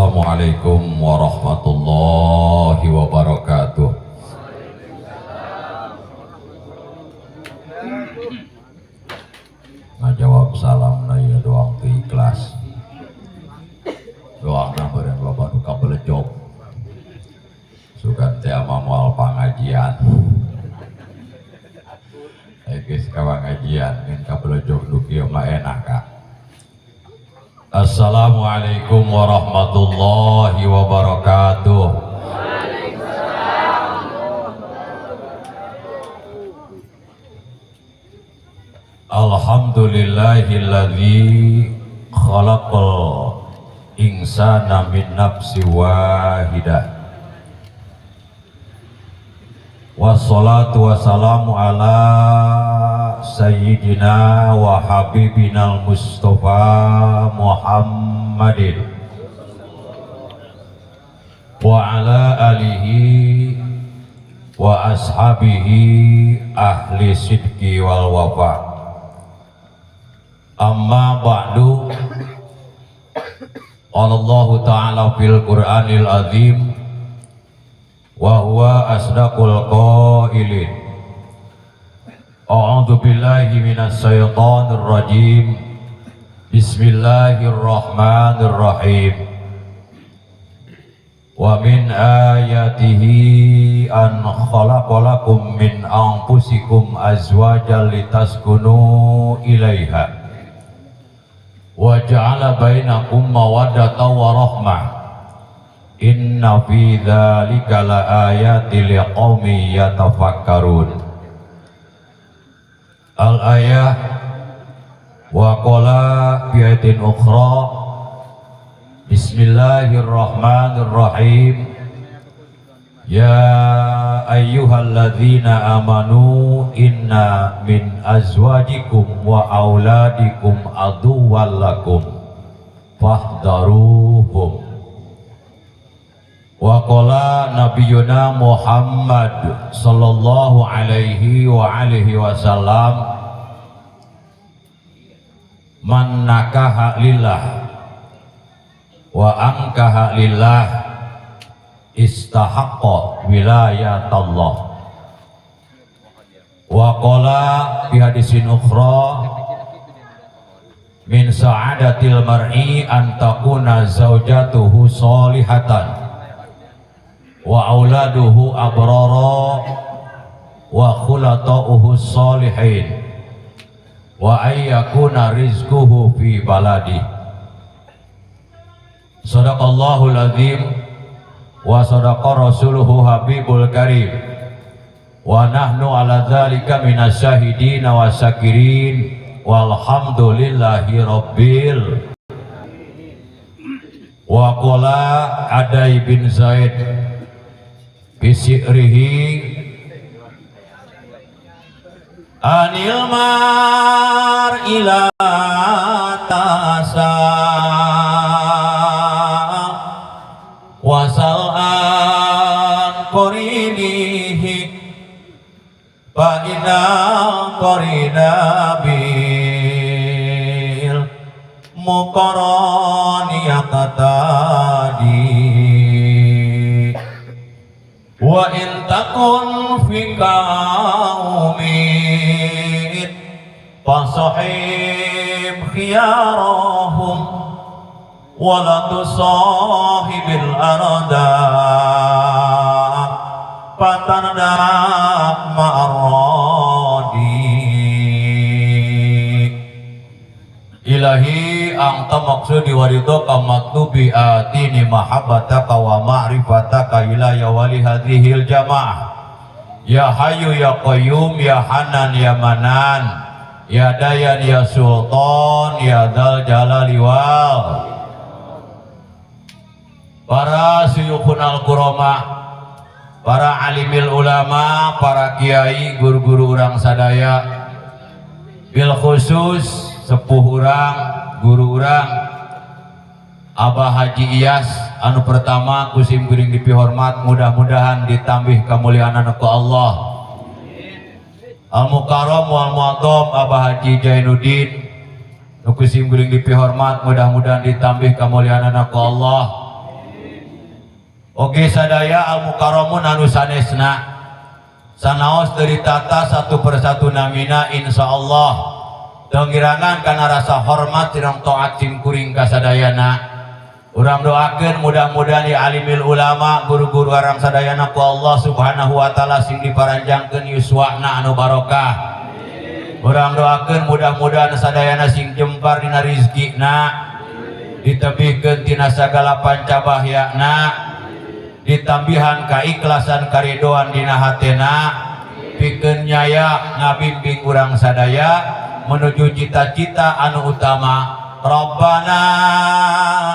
Assalamualaikum warahmatullahi wabarakatuh. Ngajawab salam na ieu doang teu ikhlas. Doangna beureun loba nu kabelejog. Sugan teh ama moal pangajian. Geus ka pangajian ngan kabelejog nu kieu mah enak ka. Assalamualaikum warahmatullahi wabarakatuh. Alhamdulillahilladzi khalaqal insana min nafsi wahidah. Wassalatu wassalamu ala sayyidina wa habibina al-Mustafa Muhammadin wa ala alihi wa ashabihi ahli sidqi wal wafa. Amma ba'du. Qala Allahu ta'ala fil Qur'anil azim wa huwa asdaqul qailin. A'udzu billahi minasy syaithanir rajim. Bismillahirrahmanirrahim. Wa min ayatihi an khalaqalakum min anfusikum azwajan litaskunu ilaiha wa ja'ala bainakum mawaddatan wa rahmah. Inna fi dzalika laayatin liqaumin yatafakkarun. Al-ayah wa qala bi ayatin ukhra. Bismillahirrahmanirrahim. Ya ayyuhalladzina amanu inna min azwajikum wa auladikum aduwwan lakum fahdharuhum. Wa qala nabiyuna Muhammad sallallahu alaihi wa alihi wasallam, man nakaha lillah wa ankaha lillah istahaqqa wilayatallah. Wa qala fi hadisin ukhra, min sa'adatil mar'i an takuna zaujatuhu solihatan wa auladuhu abrara wa khulata'uhu sholihin wa ayyakuna rizquhu fi baladi. Sadaqallahul azim wa sadaqa rasuluhu habibul karim wa nahnu ala dzalika minasyahidin wa syakirin walhamdulillahi rabbil. Wa qala Adai bin Zaid bisi'rihi anil mar ila tasa wasal an qarinihi fa inna qarina bil muqarani yaqtadi wa in takun fi qaumin fasahib khiyarahum wa la tusahibil arda fatarda ma'arradi. Ilahi anta maksudi waridho kamaktubi atini mahabbataka wa ma'rifataka ila ya wali hadhil jamaah. Ya hayyu ya qayyum ya hanan ya manan ya dayan ya sultan ya dzal jalali wal. Para suyukhunal kurama, para alimil ulama, para kiai, guru-guru urang sadaya, bil khusus sepuh urang, guru urang Abah Haji Iyas anu pertama kusim kuring dipihormat, mudah-mudahan ditambih kemuliaan ku Allah. Al Mukarram wal Mu'azzam Abah Haji Jainuddin nu kusim kuring dipihormat, mudah-mudahan ditambih kemuliaan ku Allah. Oge sadaya al mukarramun anu sanesna sanaos dari tata satu persatu namina, insyaallah teu ngirangan kana rasa hormat sareng taat sim kuring ka sadayana. Urang doakeun mudah-mudahan di alimil ulama, guru-guru urang sadayana, ku Allah Subhanahu wa Taala sing diparanjangkeun yuswana anu barokah. Urang doakeun mudah-mudahan sadayana sing jembar dina rizkina, ditebihkeun tina sagala pancabahyana, ditambihan kaikhlasan karidoan dina hatena, pikeun nyaya ngabimbing urang sadaya menuju cita-cita anu utama. Rabbana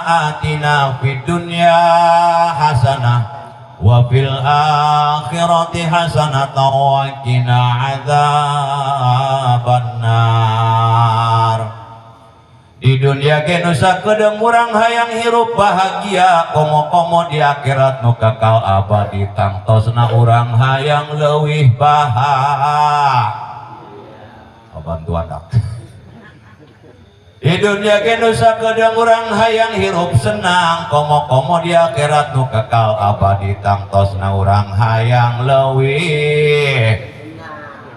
atina fid dunya hasanah wa fil akhirati hasanah wa qina adzabannar. Di dunia ge nu sakedeung urang hayang hirup bahagia, komo-komo di akhirat nu kekal abadi, tangtosna urang hayang leuwih bahagia. Oh, bantuan dak. Di dunia ge nu sakedeung urang hayang hirup senang, komo-komo di akhirat nu kekal abadi, tangtosna urang hayang leuwih.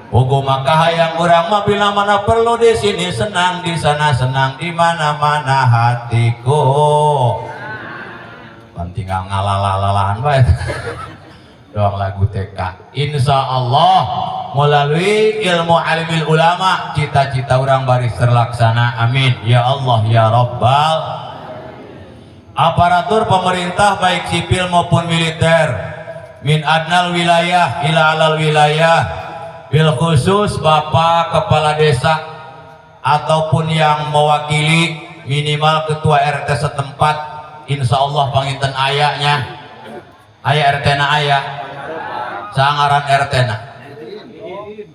Pugu maka hayang urang mah bila mana perlu di sini senang, di sana senang, di mana-mana hatiku. Pan tinggal ngalalalalaan bae. Doang lagu TK. Insya Allah melalui ilmu alimil ulama cita-cita urang baris terlaksana. Amin. Ya Allah ya Rabbal. Aparatur pemerintah baik sipil maupun militer, min adnal wilayah ila alal wilayah, bil khusus Bapak Kepala Desa ataupun yang mewakili, minimal Ketua RT setempat, insya Allah panginten ayahnya ayah RT na ayah sangaran RT na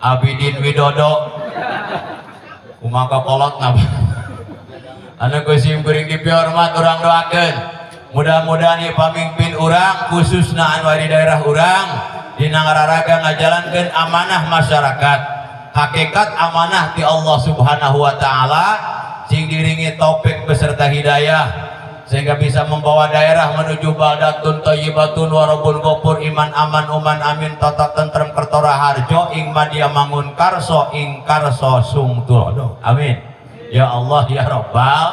Abidin Widodo, kumaha kolot na anu ku sim kuring dipihormat. Urang doakeun mudah-mudahan ieu pamimpin urang, khususna anu di daerah urang dina ngararaga ngajalankeun amanah masyarakat, hakikat amanah ti Allah Subhanahu wa Taala, sing diringi taufik beserta hidayah sehingga bisa membawa daerah menuju baldatun thayyibatun warabun ghafur, iman aman uman amin, tata tentrem kertora harjo ing madya mangun karso ing karso sung tulodo. Amin ya Allah ya Rabbal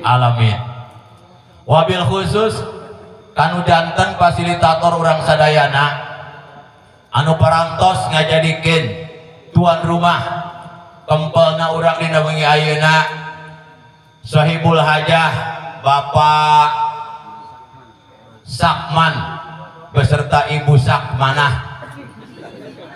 alamin. Wabil khusus kanu janten fasilitator urang sadayana anu parantos ngajadikeun tuan rumah kempelna urang dina wengi ayeuna, Sahibul Hajah Bapak Sakman beserta Ibu Sakmanah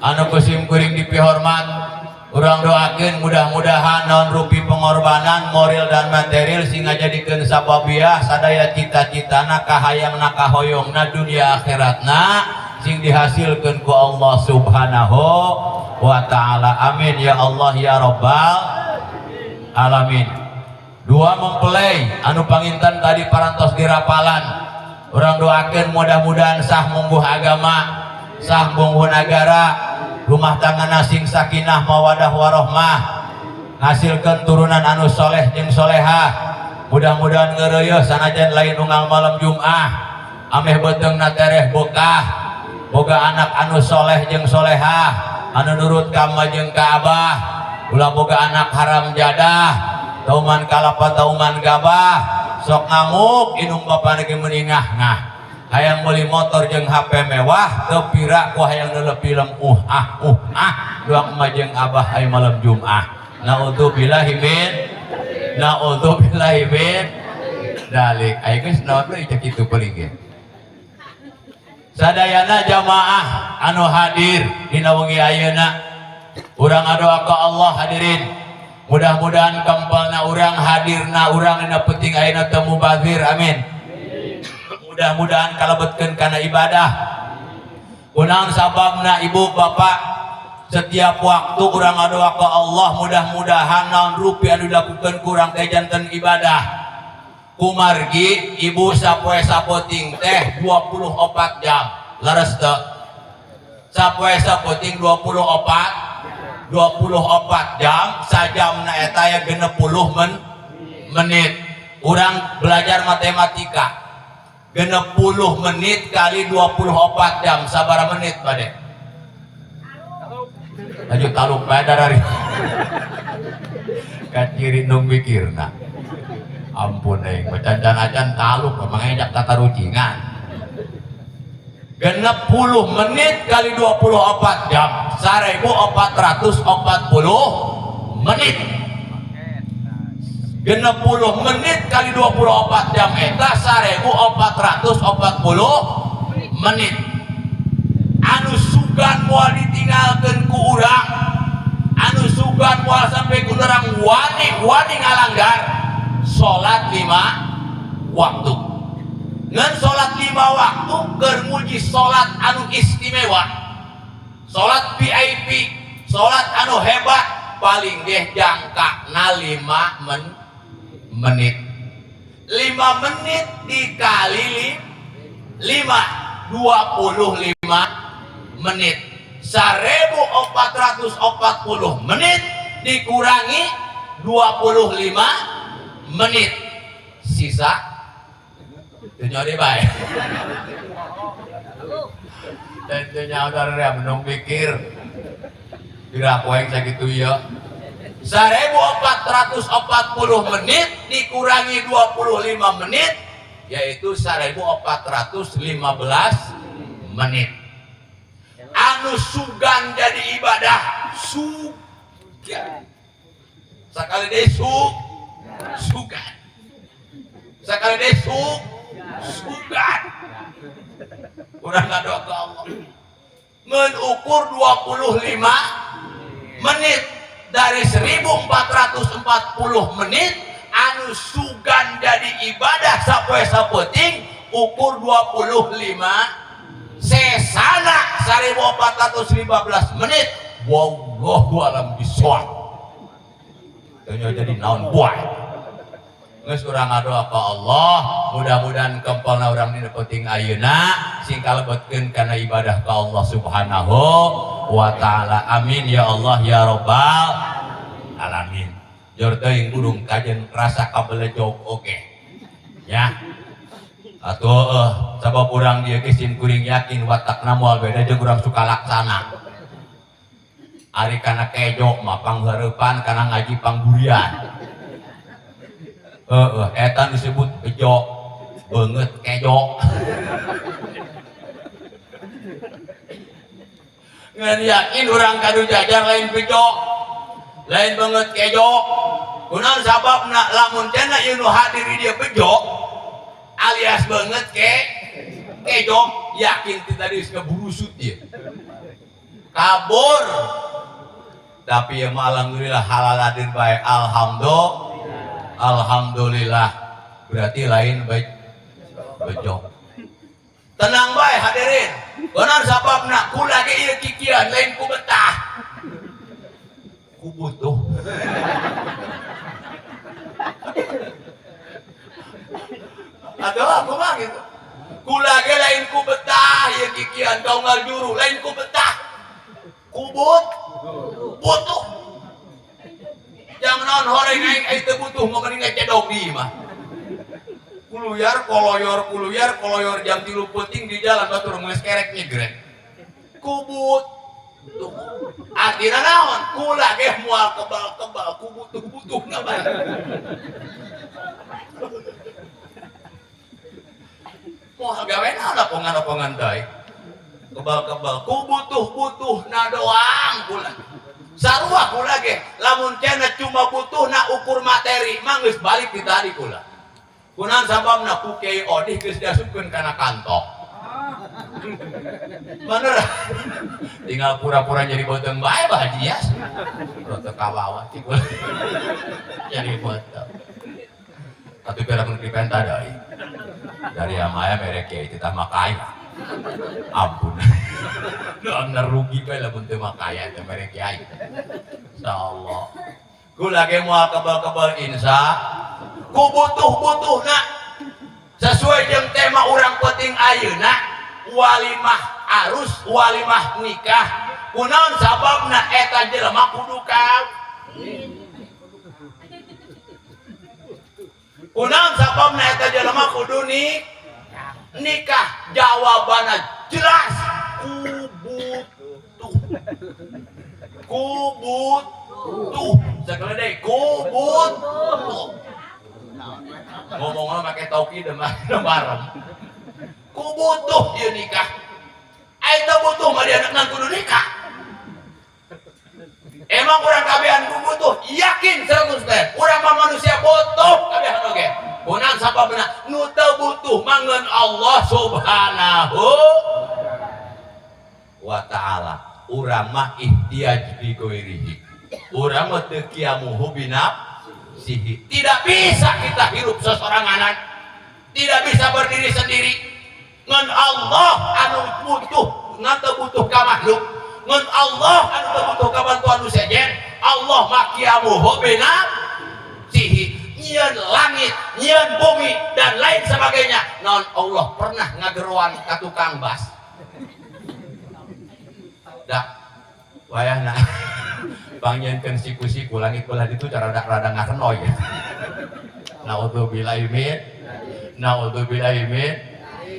anu ku sim kuring dipihormat. Urang doakeun mudah-mudahan naon rupi pengorbanan moral dan material sing ngajadikeun sababiah sadaya cita-citana, kahayangna, kahoyongna dunia akhiratna sing dihasilkeun ku Allah Subhanahu wa Taala. Amin ya Allah ya Rabbal alamin. Dua mempelai anu panginten tadi parantos dirapalan, urang doakeun mudah-mudahan sah mungguh agama, sah mungguh negara, rumah tangga sing sakinah mawadah warohmah, ngasilkeun turunan anu soleh jeung solehah. Mudah-mudahan ngeureuyeun sanajan lain unggal malam Jum'ah, ameh beuteungna tereh bekah, boga anak anu soleh jeung solehah, anu nurut ka emak jeung ka abah. Ulah boga anak haram jadah, tauman kalapa tauman gabah, sok ngamuk indung bapa ge meningah ngah, hayang meuli motor jeung HP mewah, teu pira ku hayang neuleuh film uh ah uh ah, doang emak jeung abah aya malam Jum'ah. Naudzubillahi min, naudzubillahi min dalik. Aya geus naon deui cek kitu paling ge. Sadayana jamaah anu hadir dina wengi ayeuna, urang ngadoa ka Allah, hadirin, mudah-mudahan kempelna urang, hadirna urang dina penting ayeuna teu mubazir. Amin. Mudah-mudahan kalebetkeun kana ibadah. Kunaon sababna, ibu bapak, setiap waktu urang ngadoa ka Allah mudah-mudahan naon rupi anu dilakukeun ku urang teh janten ibadah. Kumargi ibu, sapoe sapoting teh 24 jam, leres teu? Sapoe sapoting 24 24 jam, sajamna eta ya 60 menit. Urang belajar matematika. 60 menit kali 24 jam sabaraha menit bade? Lanjut taluk bae dari kaciri nu mikirna. Ampun aing macan-acan taluk mangejak tatarucingan. 60 menit kali 24 jam 1440 menit. 60 menit kali 24 jam eta 1440 menit. Anu sugan moal ditinggalkeun ku urang, anu sugan moal sampai ku urang wani ngalanggar salat 5 waktu. Ngan salat 5 waktu keur nguji salat anu istimewa, salat VIP, salat anu hebat paling geh jangkana 5 menit. 5 menit dikali 5, 25 menit. 1440 menit dikurangi 25 menit, sisa dunya bae. Tentunya udah rea menung mikir kira aku yang sakitu ya. 1440 menit dikurangi 25 menit yaitu 1415 menit. Anu sugan jadi ibadah sugan sekali deh sugan sekali deh sugan urang ngadoa ke Allah mengukur 25 menit dari 1440 menit anu sugan jadi ibadah sapoe sapenting ukur 25 sesana 1415 menit wallahu alam bisawab. Tanya jadi naon buah geus urang ngadoa ka Allah mudah-mudahan kempelna urang dina penting ayeuna sing kalebetkeun kana ibadah ka Allah Subhanahu wa taala. Amin ya Allah ya rabbal alamin. Jor teuing burung kajen rasa kabelejog oge ya. Atuh sabab urang dieu ge sim kuring yakin watakna moal beda jeung urang suka laksana. Ari kana kejo mah panghareupan kana ngaji pangburian. Heeh, eta disebut bejo beungeut kejo. Ngan yakin urang kadu jajar lain bejo, lain beungeut kejo. Kunaon sababna lamun cenah ieu nu hadir di dieu bejo alias banget kejo, yakin ti tadi geus ngeburusut ieu kabur. Tapi ya mah alhamdulillah halal hadir bae, alhamdulillah berarti lain baik bejo. Tenang bae hadirin, kunaon sababna kula ge ieu kikian lain ku betah, ku butuh. Aduh, aku mah gitu. Kula ge lain ku betah ieu kikian kau ngaljuru lain ku betah. Kubut butuh. Jangan naon horeng aing aing teu butuh mau mending ngecedok di imah. Kuluyar koloyor kuluyar koloyor jam 3 peuting di jalan batur geus kerek nyegrek. Kubut tuh. Akhirna naon? Kula ge moal kebal-kebal ku butuh-butuhna bae. Moal gawe naon opongan-opongan deui. Kebal-kebal ku butuh-butuhna doang kula. Sarua kula ge lamun cenah cuma butuhna ukur materi mah geus balik ti tadi kula. Kunaon sababna ku Kiai Odih geus diasupkeun kana kantong. Bener. Tinggal pura-pura jadi beuteung bae bahagia. Teu kawawa ti kula. Jadi beuteung. Tapi pera mun dipenta deui. Dari amaya mere kiai teh mah kaya. Ampun. Doang rugi bae lamun teu mah kaya teh mere kiai. Insyaallah. Kula ge moal kebal-kebal insya ku butuh-butuhna sesuai jeung tema urang penting ayeuna walimah arus walimah nikah. Kunaon sababna eta jelema kudu kawin. Kunaon sababna eta jelema kudu nikah. Nikah jawabannya jelas ku butuh. Ku butuh. Sekali deui ku butuh. Ngomongna make toki demarem. Ku butuh ieu nikah. Ai teu butuh mah dianakna kudu nikah. Emang urang kabehan ku butuh, yakin 100%. Urang mah manusia butuh kabehan oge. Kunaon sababna nu teu butuh mangeun Allah Subhanahu wa ta'ala. Urang mah ihtiyaj bi ghairihi. Urang mah teu kiamuhu binafsihi. Tidak bisa kita hidup sesoranganan. Tidak bisa berdiri sendiri. Ngan Allah anu butuh, ngan teu butuh ka makhluk. Ngan Allah anu teu butuh ka bantuan nu sejen. Allah mah kiamuhu binafsihi. Nyieun langit, nyieun bumi dan lain sebagainya. Naon Allah pernah ngageroan ka tukang bas. Dah wayahna pangnyieunkeun siku-siku langit belah ditu rada-rada ngahrenoy. Naudzubillahi min naudzubillahi min.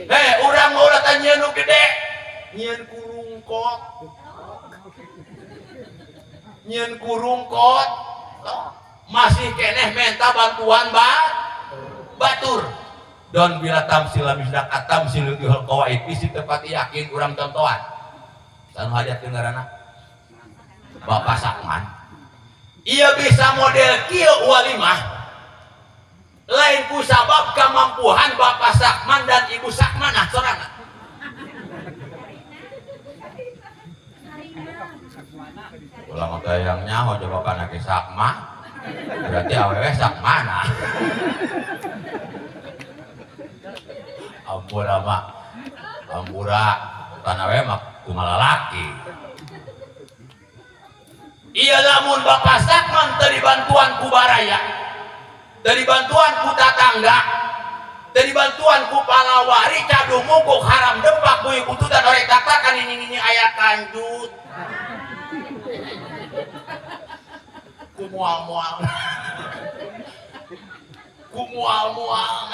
Hei, urang mah ulah teh nyieun nu gede. Nyieun kurung kot. Nyieun kurung kot. Masih keneh menta bantuan batur. Don bila tamsil misdak atamsil yuhul qawaid bisi tepat yakin urang contohan. Sanu hajat ngaranna Bapak Sakman. Ia bisa model kieu walimah lain ku sabab kemampuan Bapak Sakman dan Ibu Sakmanah sorangan. Ulah mah yang nyaho coba kana ke Sakma. Berarti awewe Sakmana. Ampura mah. Ampura kana we mah kumaha lalaki. Iya lamun Bapak Sakman teu dibantuan ku baraya, teu dibantuan ku tatangga, teu dibantuan ku palawari cadumukuk haram dempak beuy bututan orek tatakan ini aya kanjut. Ku mual-mual. Ku mual-mual.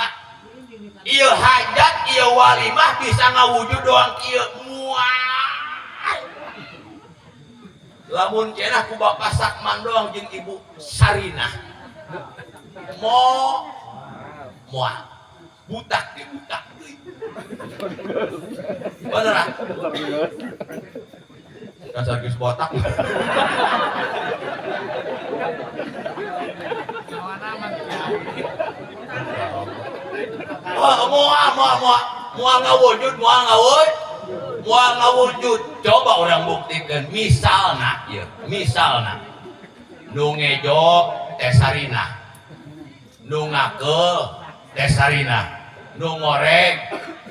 Ieu hajat ieu walimah bisa ngawujud doang kieu mual. Lamun cenah ku Bapak Sakman doang jeung Ibu Sarinah. Mo moal butak di butak deui. Bener ah? Dasar geus botak. Wah, moal moal moal moal ngawujud, moal ngawujud, moal ngawujud. Coba orang buktikan, misalna ya, misalna nu ngejo teh Sarinah, nu ngakeul teh Sarinah, nu ngoreng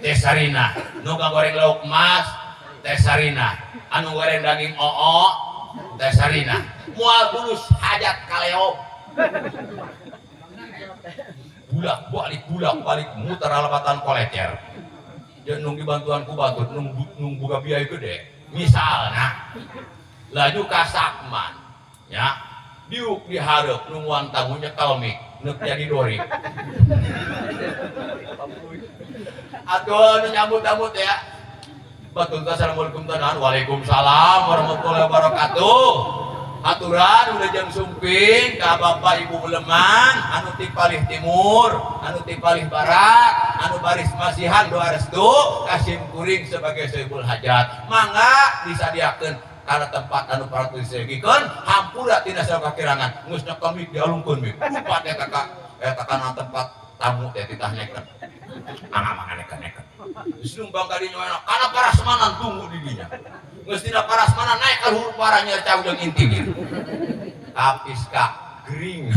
teh Sarinah, nu ngagoreng lauk emas teh Sarinah, anu goreng daging oo teh Sarinah, moal tulus hajat kaleob. Bulak balik muter alapatan kolecer. Dia nunggu bantuan ku batur, nunggu boga biaya gede. Misalna laju ka Sakman, ya, diuk dihareup nungguan tamu nyekel mik, neuk jadi dori. Atuh nu nyambut-nyambut ya. Batur assalamualaikum tanan, waalaikumsalam warahmatullahi wabarakatuh. Aturan udah jam sumping ka bapak ibu beleman anu ti palih timur, anu ti palih barat, anu baris masihan doa restu kasim kuring sebagai sohibul hajat. Mangga disadiakeun kana tempat anu parantos disegikeun hampura tina saha kakirangan geus nyekel mik dialungkeun mik. Lupa teh ka eta kana tempat tamu teh titah nyekel. Mangga nyekel-nyekel. Geus numpang ka dinya enak kana parasmanan tunggu di dinya. Geus tina parasmanan naik ka luhur parah nyercau jeung intilir. Kapis ka gering.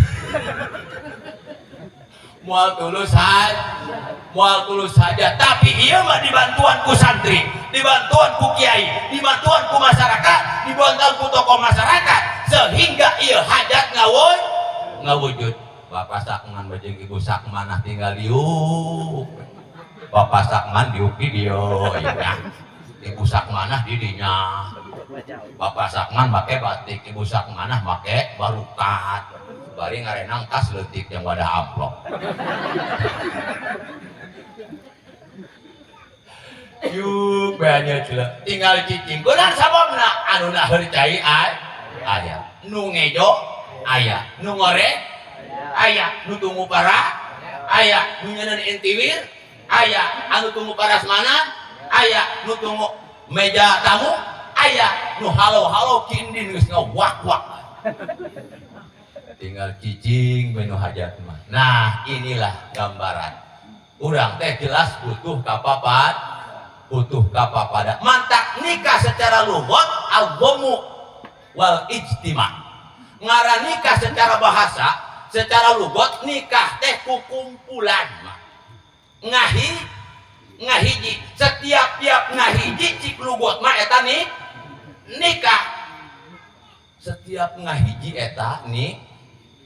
Moal tulus moal tulus saja, tapi ieu mah dibantuan ku santri, dibantuan ku kiai, dibantuan ku masyarakat, dibantuan ku tokoh masyarakat sehingga ieu hajat ngawujud. Bapak Sakman jeung Ibu Sakmanah tinggal diuk. Bapak Sakman diuk di dieu ya. Ibu Sakmanah di dinya. Bapak Sakman make batik, Ibu Sakmanah make barukat. Bari ngarenang tas leutik yang wadah amplop. Yuk banyak celek tinggal cicing. Kunaon sababna anu naheur cai aya, nu ngejo aya, nu ngorek aya, nu tunggu para aya, nu nyeuneuh intiwir aya, anu tunggu parasmanan aya, nu tunggu meja tamu aya, nu halo-halo kindin geus ngawak-wak. Tinggal cicing we nu hajat mah. Nah, inilah gambaran. Urang teh jelas butuh kapapat, butuh kapapada. Mantak nikah secara lugat al-dhammu wal ijtima. Ngaran nikah secara bahasa, secara lugat nikah teh kukumpulan. Ngahi ngahiji, setiap tiap ngahiji cik lugot mah eta nih nikah. Setiap ngahiji eta nih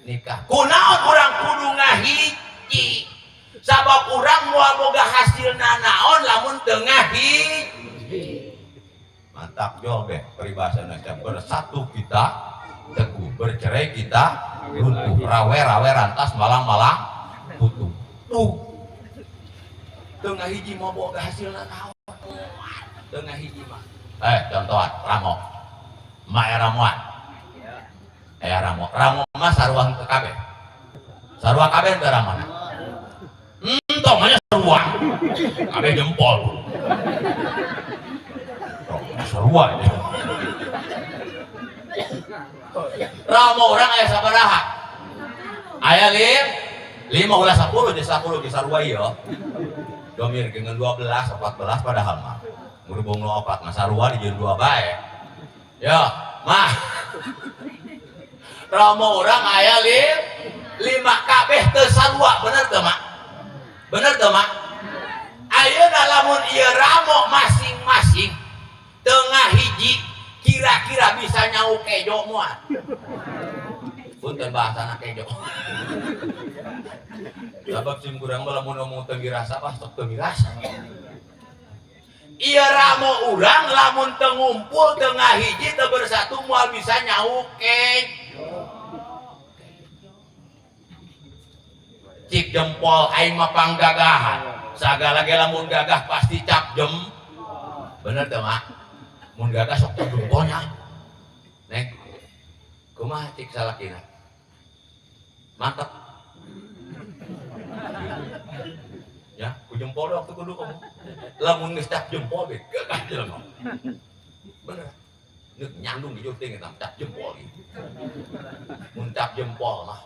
nikah. Kunaon urang kudu ngahiji? Sabab urang moal boga hasilna naon lamun teu ngahiji. Mantap jol beh peribahasana teh, bersatu kita teguh, bercerai kita runtuh, rawe-rawe rantas malang-malang putuh. Tuh. Teu ngahiji moal boga hasilna naon. Teu ngahiji mah. Contohan ramo. Ma ramuan. Ramo. Ramo mah sarua henteu kabeh. Sarua kabeh teu ramona. Tong nya sarua. Kabeh jempol. Sarua ini. Ramo urang aya sabaraha? Aya 5 ulah 10 jeung 10 ge sarua ieu. Domir dengan 12, 14 padahal mah. Berhubung nu 4 mah sarua dijieun 2 bae. Ya, mah. Ramo urang aya 5 kabeh teu sarua, bener teu mak? Bener teu mak? Ayeuna lamun ieu ramo masing-masing tengah hiji kira-kira bisa nyau kejo moal. Punten bahasana kejo. Sabab sim kurang mah lamun ngomong teu dirasa pah sok teu dirasa. Ieu ramo urang lamun teu ngumpul tengah hiji teu bersatu moal bisa nyau kejo. Cik jempol aing mah panggagahan. Sagala ge lamun gagah pasti cap jem. Bener teu mak? Mun gagah sok cap jempolnya. Neng. Kumaha cik salakina? Mantap. Ya, ku jempol waktu kudu kamu. Lamun geus cap jempol ge gagah jelema. Bener. Neuk nyandung di teh eta cap jempol gitu. Mun cap jempol mah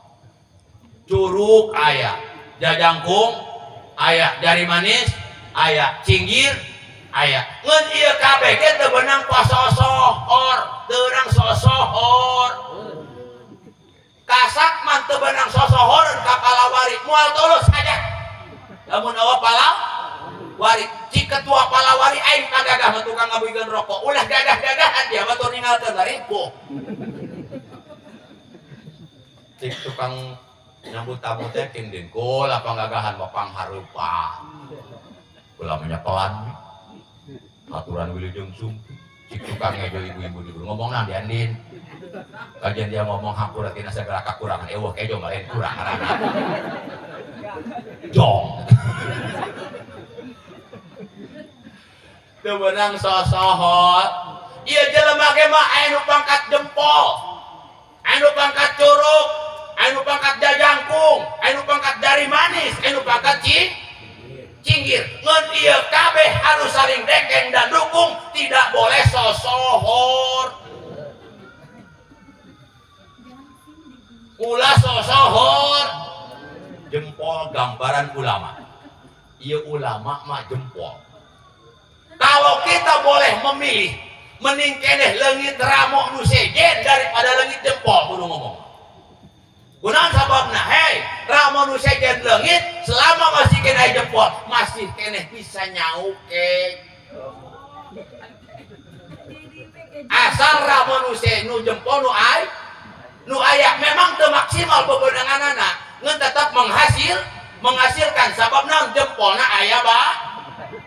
curug aya, jajangkung aya, jari manis aya, cinggir aya. Ngan ieu kabeh ge teu beunang pasosohor, teu beunang sosohor. Kasak mah teu beunang sosohoreun ka palawari, moal tulus hajat. Lamun eueuh palawari, cik ketua palawari aing kagagah mah tukang ngabuikeun rokok. Ulah gagah-gagahan dia batur ninggalkeun ripuh. Cik tukang nyambut tamu teh kindin kula panggagahan mah panghareupan. Kula mah nyepelan aturan wilujeng sumpi. Cik tukang ngejo ibu-ibu di ngomong nang diandin. Kajian dia ngomong hampura tina segala kakurangan eueuh kejo mah lain kurang ngaranna. Jong. Teu beunang sosohot. Ieu jelema ge mah aya nu pangkat jempol, aya nu pangkat curug, aya nu pangkat jajangkung, aya nu pangkat jari manis, aya nu pangkat cinggir. Ngan ieu kabeh harus saling dekeng dan dukung, tidak boleh sosohor. Ulah sosohor. Jempol gambaran ulama. Ieu ulama mah jempol. Kalau kita boleh memilih, mending keneh leungit ramo nu sejen daripada leungit jempol kudu ngomong. Kunaon sababna? Hei, ramo nu sejen leungit selama masih keneh jempol, masih keneh bisa nyauke. Asal ramo nu nu jempol nu ai, nu aya memang teu maksimal bebenanganana, ngan tetap menghasilkan sabab naon jempolna aya ba.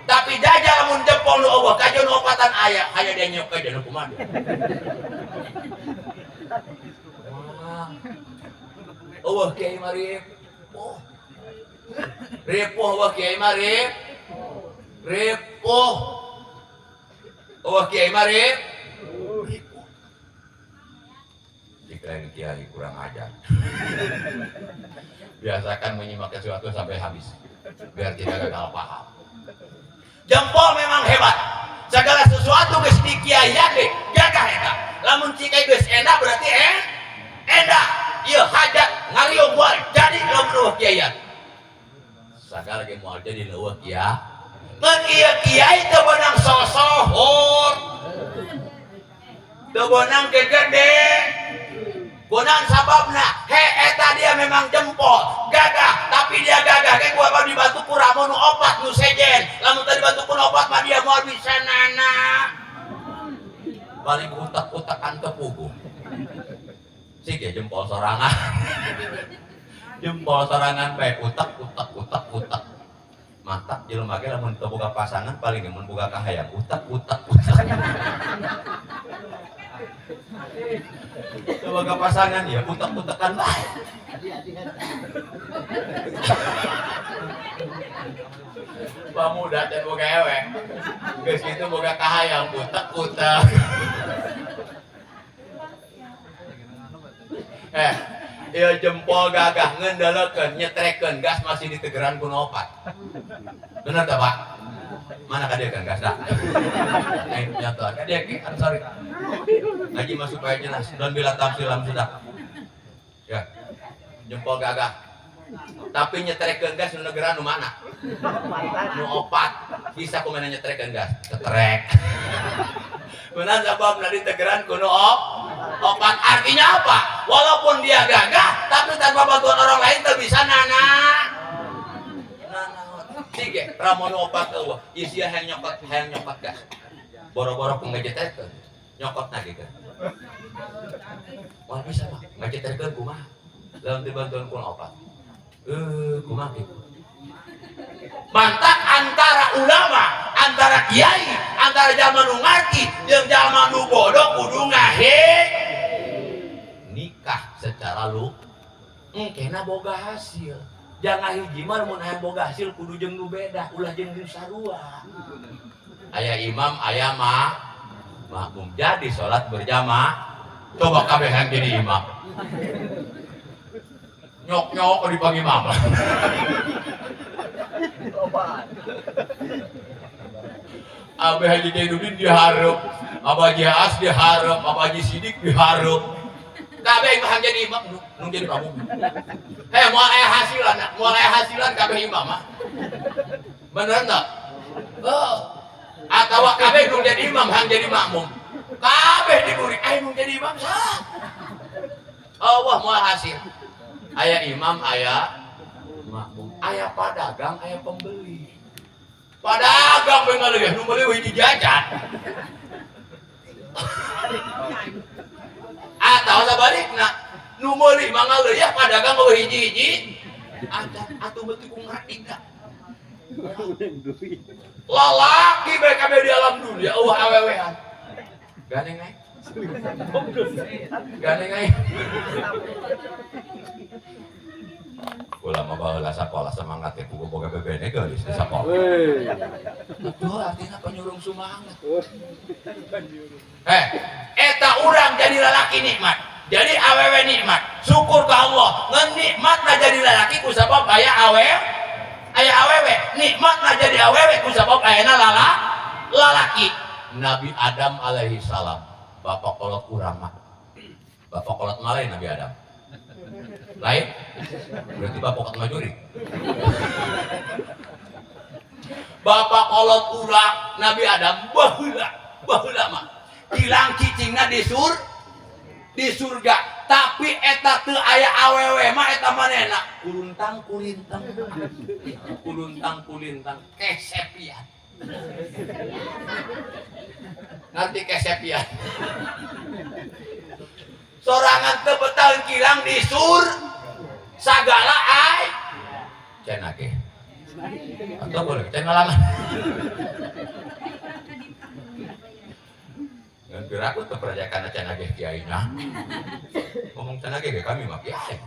Tapi jajal lamun jempol nu eueuh kajeun nu opatan aya, hanya dia nyok kajeun nu kumaha. Eueuh kiai mah ripuh. Ripuh eueuh kiai mah ripuh. Ripuh. Oh kiai mah ripuh. Jika lain kiai kurang ajar. Biasakan menyimak sesuatu sampai habis biar tidak gagal paham. Jempol memang hebat. Segala sesuatu geus dikiaian ge gagah eta. Lamun cikai geus endah berarti endah. Ieu hajat ngariung moal jadi lamun eueuh kiaian. Sagala ge moal jadi leuweuh kiai. Ngan ieu kiai teu beunang sosohor. Teu beunang gegede. Kunaon sababna? He eta dia memang jempol, gagah, tapi dia gagah ge kuat dibantu ku ramo nu opat nu sejen. Lamun teu dibantu ku nu opat mah dia moal bisa nana. Paling utak-utakan tepugu. Sih ge jempol sorangan. Jempol sorangan bae utak utak utak utak. Matak jelema ge lamun teu boga pasangan paling mun boga kahayang utak utak utak. Sebagai pasangan ya utak-utakan bae. Pamuda teh boga ewe. Geus kitu boga kahayang utak-utak. Ieu jempol gagah ngendelekeun nyetrekeun gas masih ditegeran ku nu opat. Bener teh, Pak? Mana kadekeun gas dah? Nyatoan kadek, I'm sorry. Ngaji masuk supaya jelas dan bila tamsilam sudah. Ya. Jempol gagah. Tapi nyetrekeun gas nu negeran nu mana? Nu opat. Bisa kumaha nyetrekeun gas? Cetrek. Benar sababna ditegeran ku nu opat. Artinya apa? Walaupun dia gagah, tapi tanpa bantuan orang lain teu bisa nana. Nana. Sige, ramon opat eueuh. Isia hayang nyokot gas. Boro-boro ku ngajeterkeun. Nyokot na gitu. Wah bisa mah, ngajeterkeun kumaha? Lamun dibantuan ku opat. Kumaha kitu. Mantak antara ulama, antara kiai, antara jalma nu ngarti jeung jalma nu bodoh kudu ngahe nikah secara lu engkena boga hasil. Jangan hiji mah mun hayang boga hasil kudu jeung nu beda, ulah jeung nu sarua. Aya imam, aya makmum. Jadi sholat berjamaah, coba kabeh yang jadi imam. Nyok-nyok dipanggil imam. Abah Haji Jainuddin diharap, Abah Haji Haas diharap, Abah Haji Sidik diharap. Kabeh imam jadi imam, nu jadi makmum. Heh, moal aya hasilan, moal aya hasilan kabeh imam mah. Bener enggak? Oh. Atawa kabeh nu jadi imam hang jadi makmum. Kabeh diburi, aya nu jadi imam sah. Allah moal hasil. Aya imam, aya makmum, aya padagang, aya pembeli. Padagang we ngaleuh nu meuli hiji jajan. Atau sabalikna, nu meuli mah ngaleuh padagang eueuh hiji-hiji. Acan atuh beuti ku ngarti da. Lalaki bae kabeh di alam dunia eueuh awewean. Gandeng aing. Gandeng aing. Ulama baheula sakola semangat teh kudu boga bebene geulis di sakola. Betul artinya penyurung semangat. Eta urang jadi lalaki nikmat. Jadi awewe nikmat. Syukur ka Allah. Ngan nikmatna jadi lalaki ku sabab aya awe aya awewe. Nikmatna jadi awewe ku sabab ayana lalaki. Nabi Adam alaihi salam, bapak kolot urang mah. Bapak kolot malai Nabi Adam. Lain? Berarti bapak kolot majuri. Bapak kolot urang Nabi Adam baheula, baheula mah. Hilang cicingna di surga, tapi eta teu aya awewe mah eta manehna kuluntang kulintang. Kuluntang kulintang kesepian. Nanti kesepian. Sorangan teu betah kilang di sur sagala ai cenah ge. Atau boleh cenah ngalaman. Ngan piraku teu percaya kana cenah ge kiaina. Ngomong cenah ge kami mah kiai.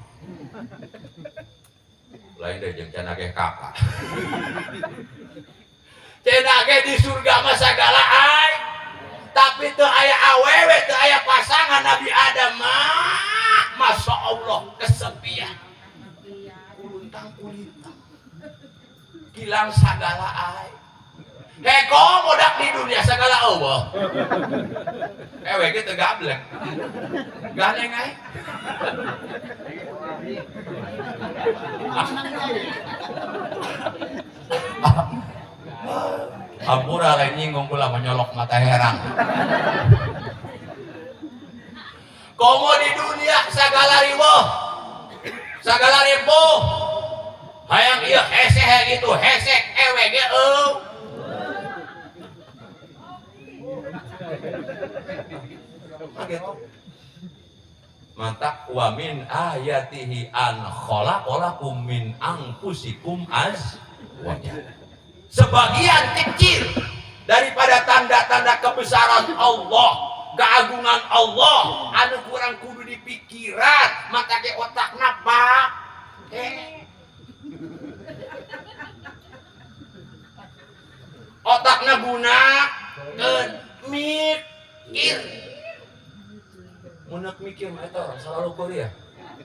Lain deui jeung cenah ge kakak. Cenah ge di surga mah sagala ai. Tapi teu aya awewe, teu aya pasangan Nabi Adam mah. Masya Allah kesepian. Kuluntang kulintang. Hilang sagala ai. Heko modak di dunia segala Allah. Ewe ge teu gablek. Ganeng ai. Ampura lain nyinggung kula menyolok mata herang. Komo di dunia segala riweuh. Segala ripuh. Hayang ieu hese hayang itu hese ewe ge eueuh. Gitu. Mantak wa min ayatihi an khalaqalakum min anfusikum azwaja. Sebagian kecil daripada tanda-tanda kebesaran Allah, keagungan Allah, anu kurang kudu dipikiran, mata ke otakna pake. Otakna gunakeun mikir. Munek mikir mah eta orang selalu kuliah.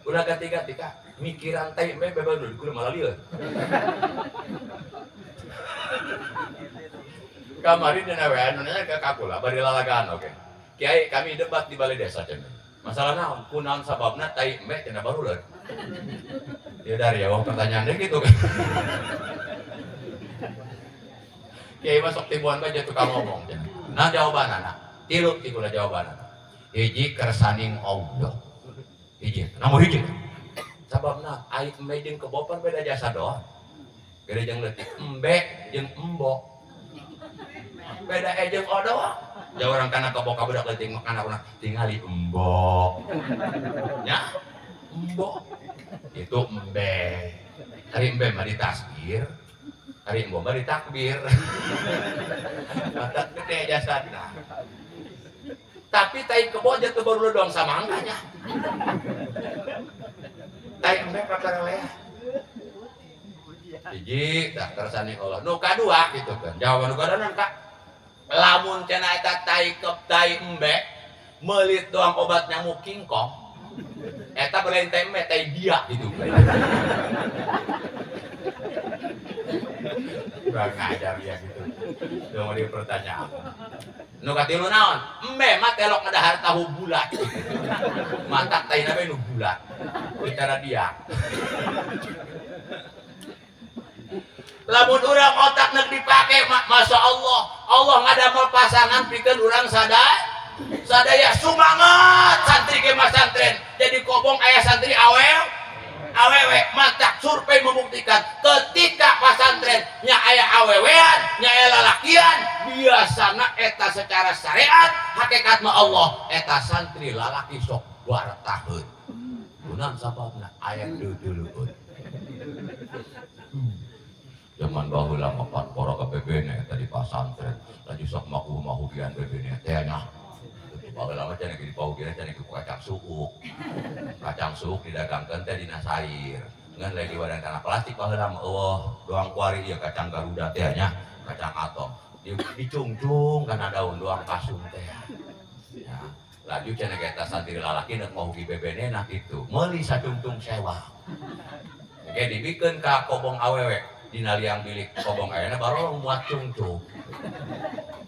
Ulah ganti-ganti ka mikiran teh embe bebas dulu kudu malah lieur. Kamari dina we anu nanya ka kakula bari lalagaan oke. Kiai kami debat di balai desa cenah. Masalah naon? Kunaon sababna tai embe cenah baruleun. Ya dari ya pertanyaan deui gitu. Kiai masuk tibuan bae tukang ngomong cenah. Nah jawabanana, tilu tikula jawabanana. Hiji kersaning Allah. Hiji, nomor hiji. Sababna ai embe jeung kebopan beda jasa doang. Beda jeung leutik embe jeung embok. Beda e jeung o doang. Jauh orang kana kebo ka budak leutik mah kana urang tingali embok. Nya, embok. Itu embe. Ari embe mah ditasbir, ari embok mah ditakbir. Mata gede jasadna. Tapi tai kebo aja tuh baru doang sama angkanya. Tai embe perkara lea. Hiji tah kersane Allah. Nu kadua gitu kan. Jawaban nu kadua kak. Lamun cenah eta tai keb tai embe meulit doang obat nyamuk kingkong. Eta belain tai embe tai dia gitu. Kurang ngajar dia gitu. Dong di pertanyaan. Nu katilu naon? Embe mah telok ngadahar tahu bulat. Matak taina bae nu bulat. Bicara dia. Lamun urang otak nek dipake, Masya Allah, Allah ngadamel pasangan pikeun urang sadaya sumangat santri ge masantren. Jadi kobong aya santri awewe, matak survei membuktikan ketika pasantren nya aya awewean, nya aya lalakian, biasana eta secara syariat hakikat mah Allah eta santri lalaki sok bartaheun. Kunaon sababna aya deudeuleun. Zaman baheula mah pan pora ka bebene eta di pasantren, laju sok mahu-mahugian bebene teh nya. Baheula mah cenah di pahugian cenah ku kacang suuk. Kacang suuk didagangkeun teh dina sair. Ngan lagi wadan kana plastik baheula mah eueuh doang kuari ieu kacang Garuda teh nya, kacang atom. Dicungcung kana daun doang kasung teh. Ya, laju cenah eta santri lalaki neuk mahugi bebene nah kitu. Meuli sacungcung sewa. Oke dibikeun ka kobong awewe. Dina liang bilik kobong ayana baru muat cungcung.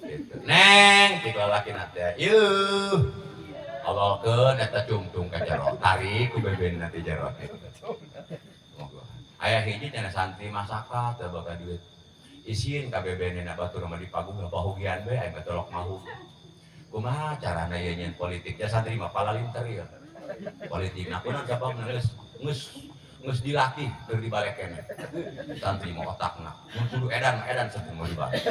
Gitu. Neng, tiga laki nate. Yuh. Awalkeun eta cungcung ka jero. Tarik ku beben nanti jero. Aya hiji cenah santri masakat teu boga duit. Isin ka bebenena batur mah dipaguh pahugian bae aya tolok mahu. Kumaha carana ieu nyeun politik ya santri mah palalinter ieu. Politikna kunaon sababna geus geus dilatih keur dibalik keneh. Santri mah otakna mun kudu edan mah edan santri mah dibalik.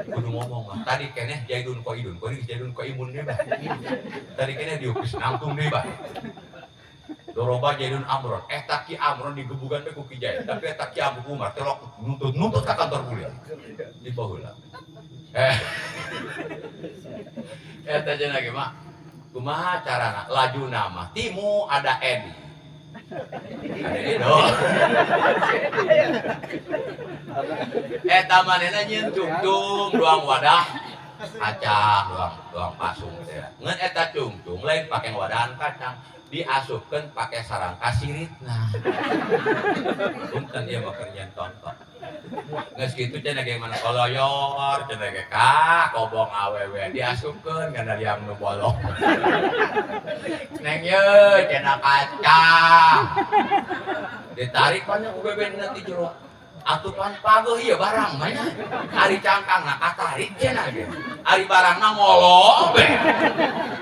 Kudu ngomong mah tadi keneh jaidun qaidun, kudu jaidun qaimun deui bah. Tadi keneh diukis nangtung deui bah. Doroba jaidun amron, eta ki amron digebugan we ku Ki Jaid, tapi eta ki Abu Umar telok nuntut-nuntut ka kantor kuliah. Di baheula. Eta cenah ge mah kumaha carana lajuna mah timu ada Edi. Ada Edo. Eta manehna nyieun cungcung doang wadah kacang doang doang pasung teh. Ngan eta cungcung lain pake wadahan kacang, diasupkeun pake sarangka siritna. Punten ieu mah keur nyieun contoh. Geus kitu cenah ge mana koloyor cenah ge ka kobong awewe diasupkeun kana liang nu bolong. Neng ye cenah kacang. Ditarik pan ku bebena ti jero. Atuh pan pageuh ieu barang mah nya. Ari cangkangna katarik cenah ge. Ari barangna ngolo be.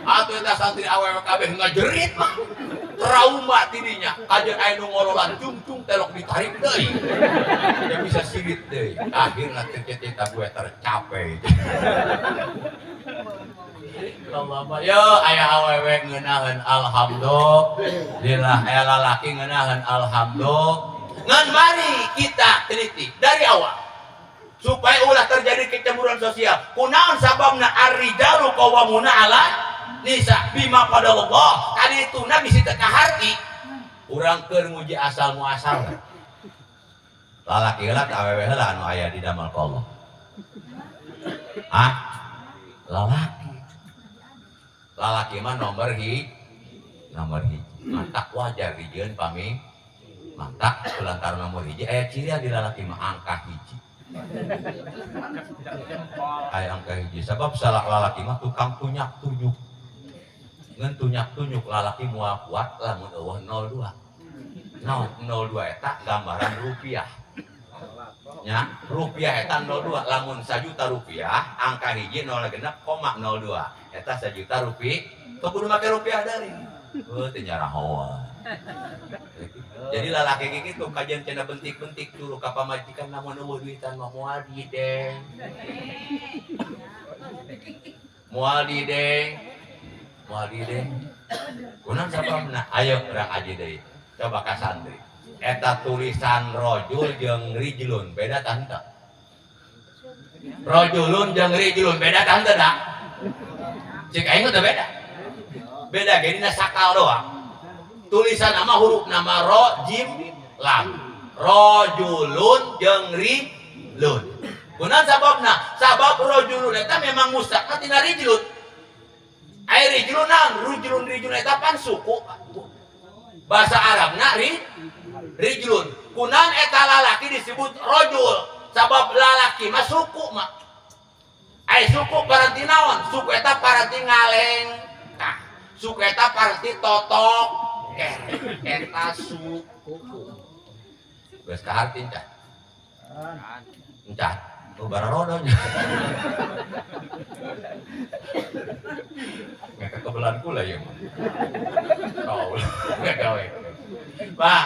Atuh eta santri awewe kabeh ngajerit mah. Trauma tidinya. Kajeun aya nu ngololan cungcung telok ditarik deui. Dia bisa sirit deui. Akhirna cita-cita gue tercapai. Allah yo aya awewe ngeunaheun alhamdulillah, aya lalaki ngeunaheun alhamdulillah. Ngan mari kita teliti dari awal supaya ulah terjadi kecemburuan sosial. Kunaon sababna ar-rijalu qawwamuna 'ala nisa bima qadallah. Kali itu nabi bisi teu kaharti urang keur nguji asal muasal. Lalaki heula awewe heula anu aya di damal ka Allah. Ah, lalaki. Lalaki mah nomor hiji, nomor hiji. Mantak wajar dijieun pami. Mantak lantaran nomor hiji aya cirian di lalaki mah angka hiji. Aya angka hiji sabab salah lalaki mah tukang tunyak tunyuk. Ngan tunyak tunyuk lalaki moal kuat lamun eueuh 02. Naon 02 eta gambaran rupiah. Nya, rupiah eta 02 lamun 1 juta rupiah angka hiji 0 genep koma 02 eta 1 juta rupiah. Teu kudu make rupiah deui. Heuh teu nyarahoan. Jadi lalaki gitu kajian cenah bentik-bentik dulu ka pamajikan namun eueuh duitan mah moal dideng. Moal dideng. Moal dideng. Kunaon sababna? Ayo urang aji deui. Coba ka santri. Eta tulisan rojul jeung rijlun beda tah henteu? Rojulun jeung rijlun beda tah henteu da? Cik aing teh beda. Beda ge dina sakal doang. Tulisan nama huruf nama ro jim lam. Rojulun jeung rijlun. Kunaon sababna? Sabab rojulun eta memang mustaqna tina rijlun. Ai rijlun naon? Rujlun rijlun eta pan suku. Bahasa Arabna rijlun. Kunaon eta lalaki disebut rojul? Sabab lalaki mah suku mah. Ai suku paranti naon? Suku eta paranti ngalengkah. Suku eta paranti totok ker. Eta suku. Geus kaharti encan? Encan. Oh bararodo nya. Nggak kebelan kula ya mah. Kau nggak gawe. Pak,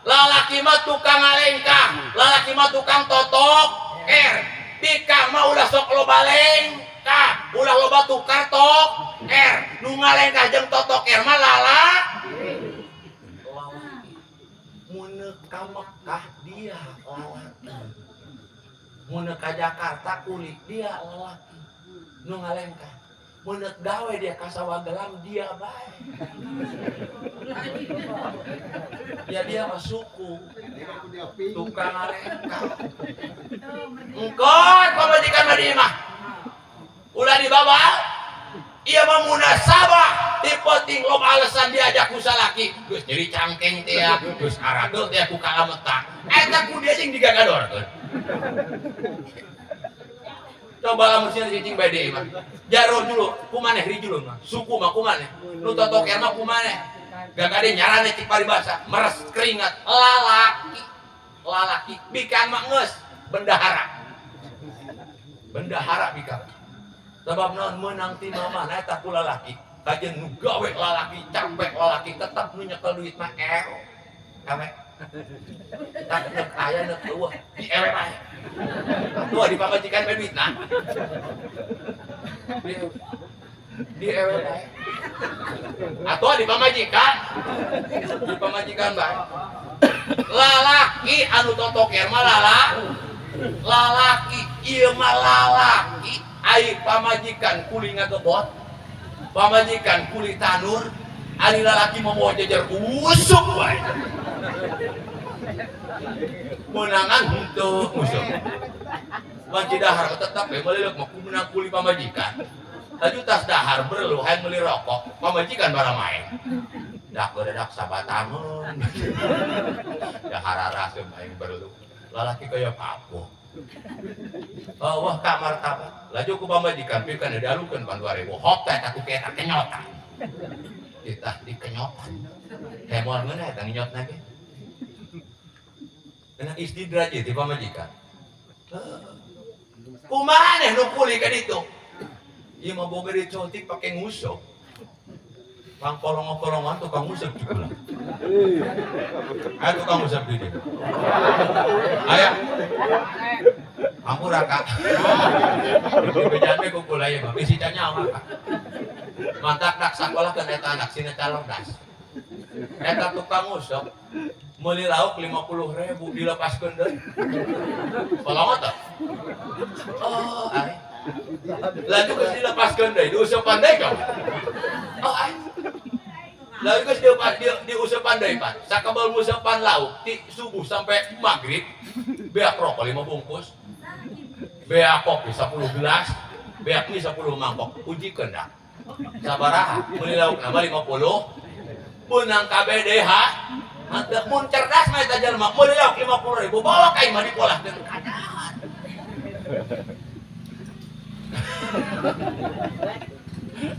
lalaki mah tukang ngalengkah, lalaki mah tukang totok ker. Bikang mah ulah sok loba lengkah, ulah loba tukar tok ker. Nu ngalengkah jeung totok ker mah lalaki. Mun ka Mekah dia lalaki. Mun ka Jakarta kulit dia lalaki. Nu ngalengkah. Mun gawe dia ka Sawagelang dia bae. Ya dia mah suku. Tukang ngalengkah. Engkau pamajikan mah di imah. Ulah dibawa. Ieu mah munasabah. Ti penting loba alasan diajak ku salaki. Geus nyeri cangkeng teh ya, geus aradeuh teh ku kalametak. Eta ku dia jeung digagadorkeun. Coba lamun sia cicing bae deui mah. Jaro dulu, kumaneh rijulun mah. Suku mah kumaneh. Nu totoker mah kumaneh. Gagade nyarane cik paribasa, meres keringat, lalaki. Lalaki bikang mah geus bendahara. Bendahara bikang. Sebab naon meunang ti mamana eta ku lalaki. Kajeun nu gawe lalaki, capek lalaki tetep nu nyekel duit mah ero. Kawe. Tak nek aya nek eueuh di ewe bae. Tuh di pamajikan bae duitna. Di ewe bae. Atuh di pamajikan. Di pamajikan bae. Lalaki anu totoker mah lalaki ieu mah lalaki ai pamajikan kuli ngagebot. Pamajikan kuli tanur, ari lalaki mah moal jejer usuk bae. Meunangan henteu nguseup. Manci dahar tetep we meuli lauk mah meunang kuli pamajikan. Laju tas dahar berelu hayang meuli rokok, pamajikan baramae. Dak godedak sabatangeun. Dahar araseup aing berelu. Lalaki kaya papuh. Wah ka martabat. Laju ku pamajikan pikeun dialukeun pan 2000. Hok teh ku eta kenyotan. Ditah dikenyotan. Hemon ngeunah eta ngenyotna ge. Kena istidraj ti pamajikan. Kumaha neh nu kuli ka ditu? Ieu mah boga dicotik pake nguseup. Pangkolong-kolongan tukang nguseup juga. Aya tukang nguseup di dieu. Aya. Hampura Kak. Di bejaan we ku kula ieu mah bisi nyawa Kak. Mantak dak sakolah keun eta anak sina calordas. Eta tukang nguseup meuli lauk 50.000 dilepaskeun deui. Kolongot teh. Oh, ai. Laju geus dilepaskeun deui, diuseupan deui kau. Oh, ai. Lalu geus diuseupan deui, Pak. Sakabel nguseupan lauk ti subuh sampai maghrib, beak rokok 5 bungkus. Beak kopi 10 gelas, beak mie 10 mangkok. Ujikeun dah. Sabaraha meuli lauk nama 50 meunang kabeh deui ha. Mantep mun cerdas mah eta jelema meuli lauk 50.000 bawa ka imah dipolahkeun kadahan.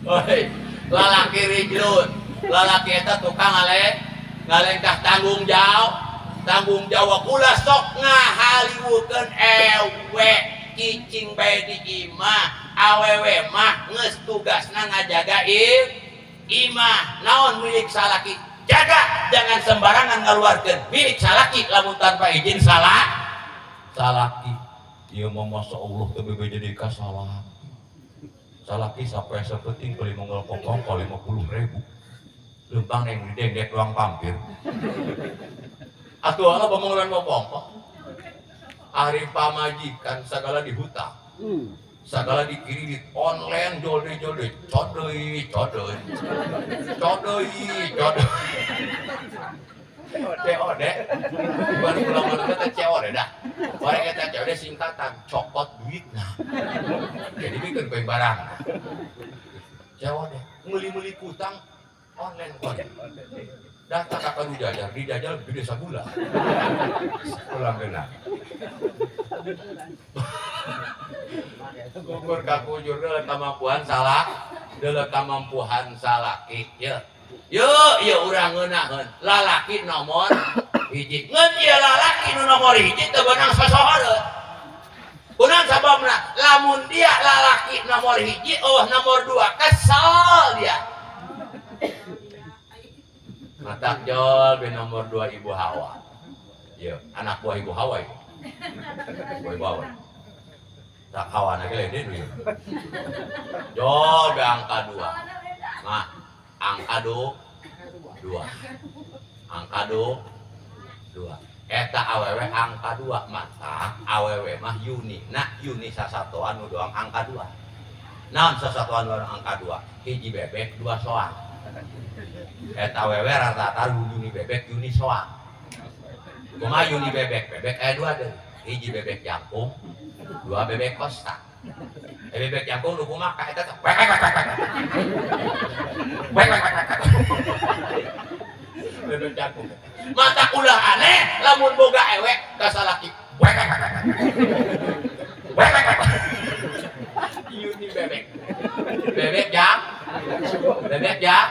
Oi, lalaki rijlun. Lalaki eta tukang ngalengkah tanggung jawab, tanggung jawab ulah sok ngahaliwukeun ewe cicing bae di imah, awewe mah geus tugasna ngajaga imah. Naon milik salaki? Jaga, jangan sembarangan ngaluarkeun milik salaki lamun tanpa izin salaki. Ieu mah masa Allah teu bebe jadi ka salaki. Salaki sampai sapenting beli mongol kokong ka 50.000. Lempang neng didengdek ruang pampir. Atuh Allah bangunan popongkong. Ari pamajikan sagala dihutang. Sagala dikiridit online jolde-jolde codoi codoi. Codoi codoi. COD. Bukan pulang mana kata COD dah. Barang eta COD singkatan copot duitna. Jadi bikin koin barang. COD meuli-meuli kutang online kon. Data kakak nu jajar, dijajal gede sabulan. Pulang kena. Gugur kakujur deuleu kamampuan salah, deuleu kamampuan salaki. Ye. Ye, ieu urang ngeunaheun. Lalaki nomor hiji. Ngeun ieu lalaki nu nomor hiji teu beunang sasohoreun. Kunaon sababna? Lamun dia lalaki nomor hiji, eueuh nomor 2, kesel dia. Matak jol be nomor 2 Ibu Hawa. Ieu, anak buah Ibu Hawa ieu. Buah Ibu Hawa. Tak hawa na ge lain deui. Jol be angka 2. Mah, angka 2. Angka 2. Eta awewe angka 2 mata awewe mah Yuni. Nah, Yuni sasatoan nu doang angka 2. Naon sasatoan nu doang angka 2? Hiji bebek, 2 soang. Eta awewe rata-rata Yuni bebek, Yuni soang. Kumaha Yuni bebek? Bebek aya 2 deui. Hiji bebek jangkung, 2 bebek kosta. Bebek jangkung nu kumaha ka eta teh wek wek wek wek. Wek wek wek wek. Bebek jangkung. Mata ulah aneh lamun boga ewek ka salaki. Wek wek wek wek. Wek wek wek. Yuni bebek. Bebek jang. Bebek jang.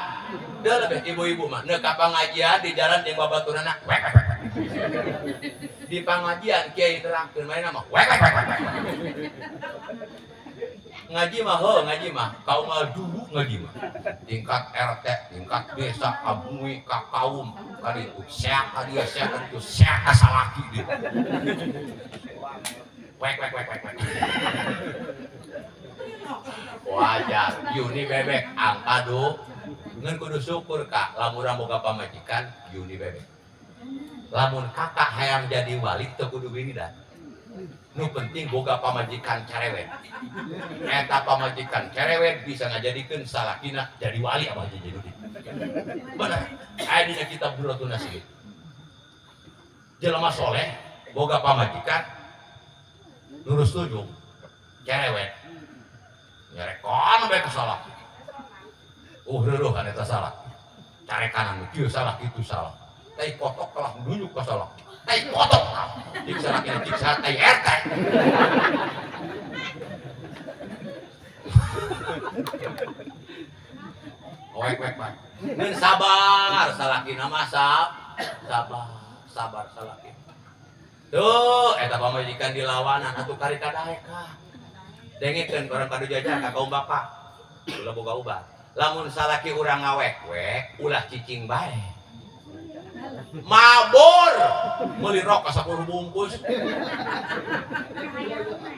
Deuh lebih ibu-ibu mah neuk ka pangajian di jalan jeung babaturana wek wek wek. Di pangajian kiai nerangkeun manehna mah wek wek wek wek. Ngaji mah heuh ngaji mah kaum mah dulu ngaji mah. Tingkat RT, tingkat desa, ka bumi, ka kaum, ka ditu seak ka dia, seak ka ditu, seak ka salaki dia. Wek wek wek wek wek. Wajar, Yuni bebek angka 2. Ngan kudu syukur kak, lamun urang boga pamajikan Yuni bebek. Lamun kakak hayang jadi wali teu kudu wiridan. Nu penting boga pamajikan cerewet. Eta pamajikan cerewet bisa ngajadikeun salakina jadi wali abah jadi. Bener. Aya dina kitab Durratun Nasihin. Jelema soleh boga pamajikan lurus tujuh cerewet. Nyarekan bae ka salah. Reureun eta salah. Carekanan kieu salah kitu salah. Tai kotok kalah nunjuk ka salah. Tai kotok. Cik salah kene cik salah tai RT. Wek-wek bae. Ngeun sabar salakina mah sabar, sabar salakina. Tuh eta pamajikan dilawanan atuh kari kadaek ka. Dengekeun urang kadu jajan ka kaum bapak. Ulah boga ubat. Lamun salaki urang ngawek-wek ulah cicing bae. Mabur meuli rok ka 10 bungkus.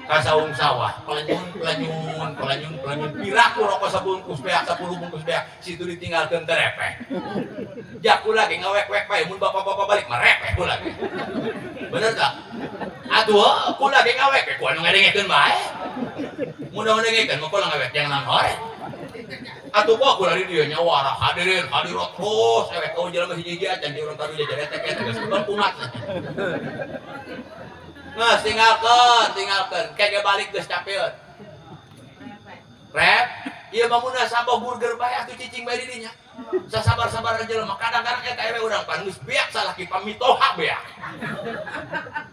Ka saung sawah, pelenyun pelenyun pelenyun pelenyun piraku rokok sabungkus beak 10 bungkus beak situ ditinggalkeun teu repeh. Jak ulah ge ngawek-wek bae mun bapak-bapak balik mah repeh ulah ge. Bener tak? Atuh kula ge ngawek ku anu ngadengekeun bae. Mun ngadengekeun mah kula ngawek jangan naon hore. Atuh kok kula di dieu nyawara hadirin hadirat terus ewek kau jelema hiji-hiji acan di urang kadu jajan eta teh geus kumat. Geus tinggalkeun, tinggalkeun. Kege balik geus capeun. Rep, ieu mah munasabah burger bae atuh cicing bae di dinya. Sasabar-sabar jelema kadang-kadang eta ewe urang pan geus beak salaki pamitoha beak.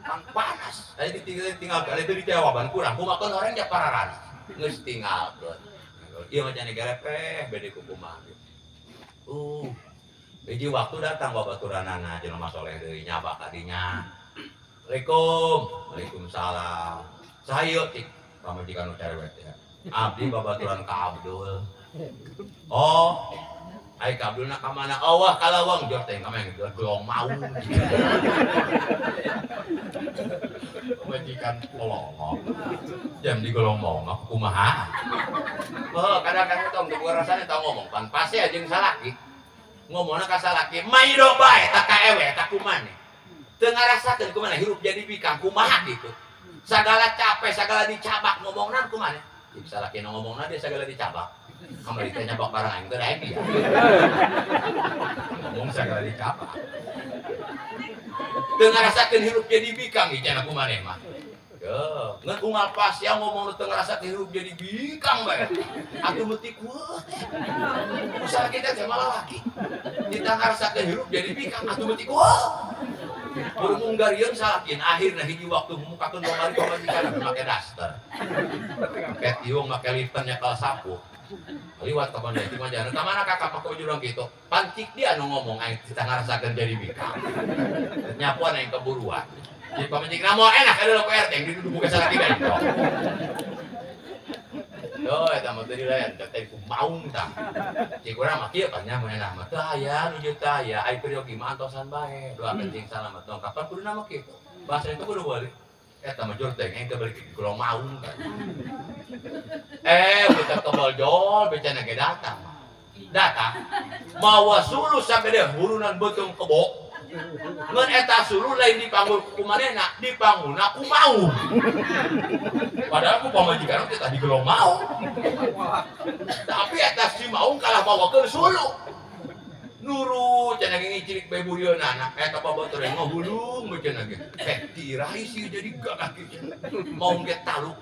Pan panas. Tadi ditinggalkeun itu dijawaban kurang. Kumakeun horeng ja pararan. Geus tinggalkeun. Ieu mah jane gerepeh bede ku kumaha. Hiji waktu datang babaturanana jelema soleh deui nyaba ka dinya. Assalamualaikum. Waalaikumsalam. Saha ieu cik pamajikan nu cerewet ya. Abdi babaturan ka Abdul. Oh, ai ka Abdulna ka mana? Oh, wah kalawang jor teh ka mana golong maung. Pamajikan kolongok. Jam di golong maung aku kumaha? Oh, kadang-kadang tong teu rasane tong ngomong pan pasti jeung salaki. Ngomongna ka salaki, maido bae tak ka ewe tak kumane. Teu ngarasakeun kumaha hirup jadi bikang kumaha gitu. Sagala capek, sagala dicabak ngomongna kumaha? Cik salaki nu ngomongna dia sagala dicabak. Kamari teh nyabak barang aing teh daek dia. Ngomong sagala dicabak. Teu ngarasakeun hirup jadi bikang ieu cenah kumaha mah. Yo, ngan unggal pas yang ngomong teu ngarasakeun hirup jadi bikang bae. Atuh meutik weuh teh. Usaha kita teh malah laki. Kita ngarasakeun hirup jadi bikang atuh meutik weuh. Burung unggarieun salakin akhirna hiji waktu mukakeun lemari pamajikan make daster. Make tiung make lifter nyekel sapu. Liwat ka pandai mah jalan ka mana kakak make baju urang kitu. Pancik dia nu ngomong aing kita ngarasakeun jadi bikang. Nyapuan aing keburuan. Jadi pamajikan moal enak ada ku RT yang duduk buka salaki bae. Yo eta mah teu dilayan teh ku maung tah. Cik urang mah kieu pan nya mun enak mah teu aya nu teu aya ai peryogi mah antosan bae. Doakeun cing salamet dong kapan kuduna mah kitu. Bahasa itu kudu balik. Eta mah jor teh engke balik di golong maung tah. Budak tebal jol becana ge datang. Datang mawa suluh sagede hurunan beuteung kebo. Ngan eta suluh lain dipanggul ku manehna, dipanggulna ku maung. Padahal ku pamajikan teh tadi golong maung. Tapi eta si maung kalah mawakeun suluh. Nurut cenah ge ngicirik bae burieunana, eta babatur ngahulung we cenah ge. Tirahi sih jadi gagah kieu. Maung ge taluk.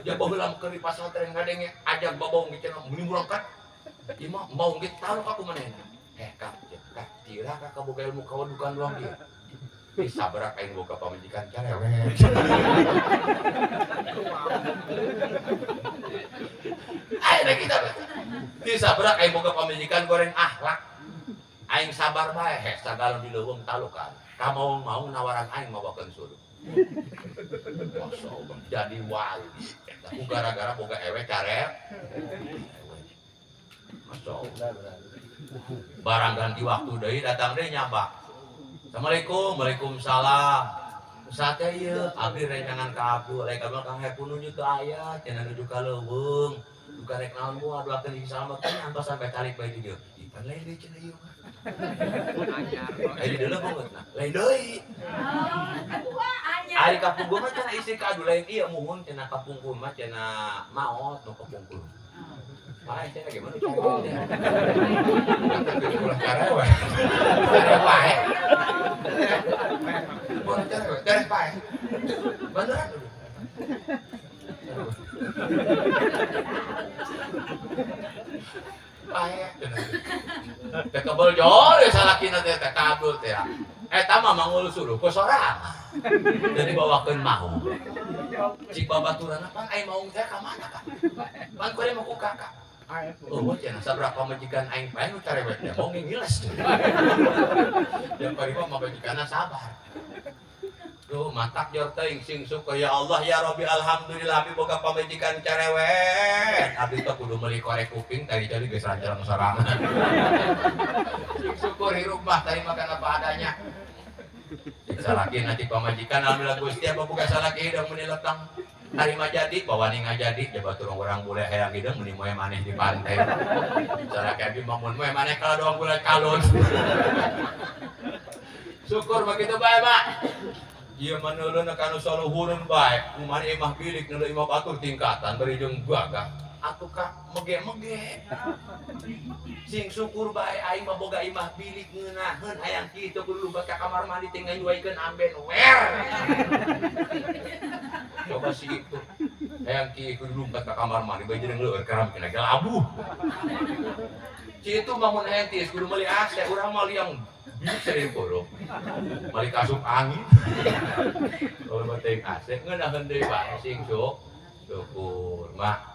Ja baheula keur di pasar teh ngadenge ajak babaung ge cenah meuni murangkat. Ieu mah maung ge taluk aku manehna. Kak, tirah kakak boga ilmu kawadukan doang dia. Sabrak aing boga pamajikan cerewet. Ayeuna kita disabrak aing boga pamajikan goreng akhlak. Aing sabar bae heh sagala di leuweung talukan. Ka maung-maung nawaran aing mawakeun suluh. Masya Allah, jadi wali. Eta ku gara-gara boga ewe caret. Masya Allah. Barang ganti waktu deui datang deui nyaba. Assalamualaikum, waalaikumsalam. Sate ieu abdi rencangan ka Abdul, lain kabel Kang Hepu nuju teu aya, cenah nuju ka leuweung. Duka rek naon moal doakeun hiji salamet teh antosan bae calik bae di dieu. Ih pan lain deui cenah ieu mah. Anyar. Lain deui banget nah. Lain deui. Ari kapungkur mah cenah istri ka adu lain ieu muhun cenah kapungkur mah cenah maot nu kapungkur. Malah cenah gimana cara? Ulah carewet. Carewet wae. Ulah carewet, carewet wae. Beneran. Pae cenah. Teh kebel jol salakina teh teh kabul teh. Eta mah mangul suruh ku sorangan. Jadi bawakeun maung. Cik babaturanna pan aing maung teh ka mana ka? Pan kuari mah ku kakak. Oh, cenah sabaraha pamajikan aing pae nu carewet teh mau ngingiles. Jeung kuari mah pamajikanna sabar. Duh, matak jor teuing sing syukur ya Allah ya Rabbi alhamdulillah abdi boga pamajikan carewet. Abdi teh kudu meuli korek kuping tadi jadi geus rancang sorangan. Sing syukur hirup mah tarima kana apa adanya. Salaki nanti pamajikan alhamdulillah Gusti apa boga salaki hidung meuni letang. Tarima jadi bawa ni ngajadi jabatur urang bule hayang hidung meuni moe maneh di pantai. Salaki abdi mah mun moe maneh kalau doang bulan kalun. Syukur begitu bae, Pak. Ieu maneuleuh kanu saluhureun bae, kumaha imah bilik neuleuh imah batur tingkatan bari jeung gagah. Atuh ka mege-mege. Sing syukur bae aing mah boga imah bilik ngeunaheun hayang kitu kudu lumpat ka kamar mandi teh ngayuaikeun amben wer. Coba si itu. Hayang kieu kudu lumpat ka kamar mandi bae jeung leueur karam kena labuh. Si itu mah mun hayang tiis kudu meuli AC, urang mah liang bilik sering borong. Balik asup angin. Kalau bateng AC ngeunaheun deui bae sing syukur mah.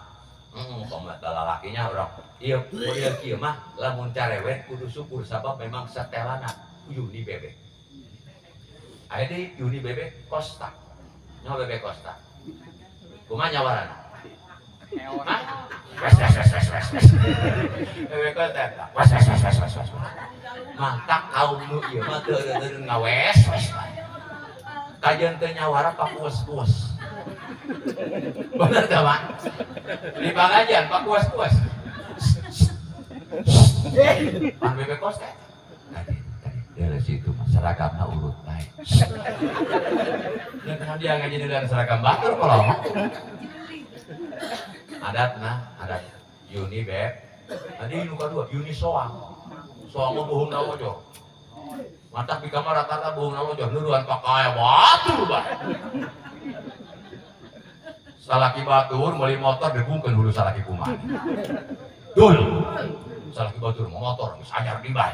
Pamata lalakinya urang ieu model kieu mah lamun carewet kudu syukur sabab memang setelana Yuni bebek. Aya deui Yuni bebek Kosta. Nyawa bebek Kosta. Kumaha nyawarana? Hah? Wes wes wes wes wes. Bebek Kosta. Wes wes wes wes wes wes. Mantak kaum nu ieu mah teu eureun ngawes wes. Kajeun teu nyawara pakues-kues. Bener teu, Pak? Di pangajian pakues-kues. Pan bebek Kosta. Tadi dari situ mah seragamna urut bae. Dan dia ngaji dengan seragam batur kalau adatna adat Yuni beb. Tadi nu kadua Yuni soang. Soang mah bohong na wojor. Matak di kamar rata-rata bohong na wojor nuduhan pakai batur bae. Salaki batur meuli motor degungkeun hulu salaki kumaha. Dul. Salaki batur motor geus anyar di bae.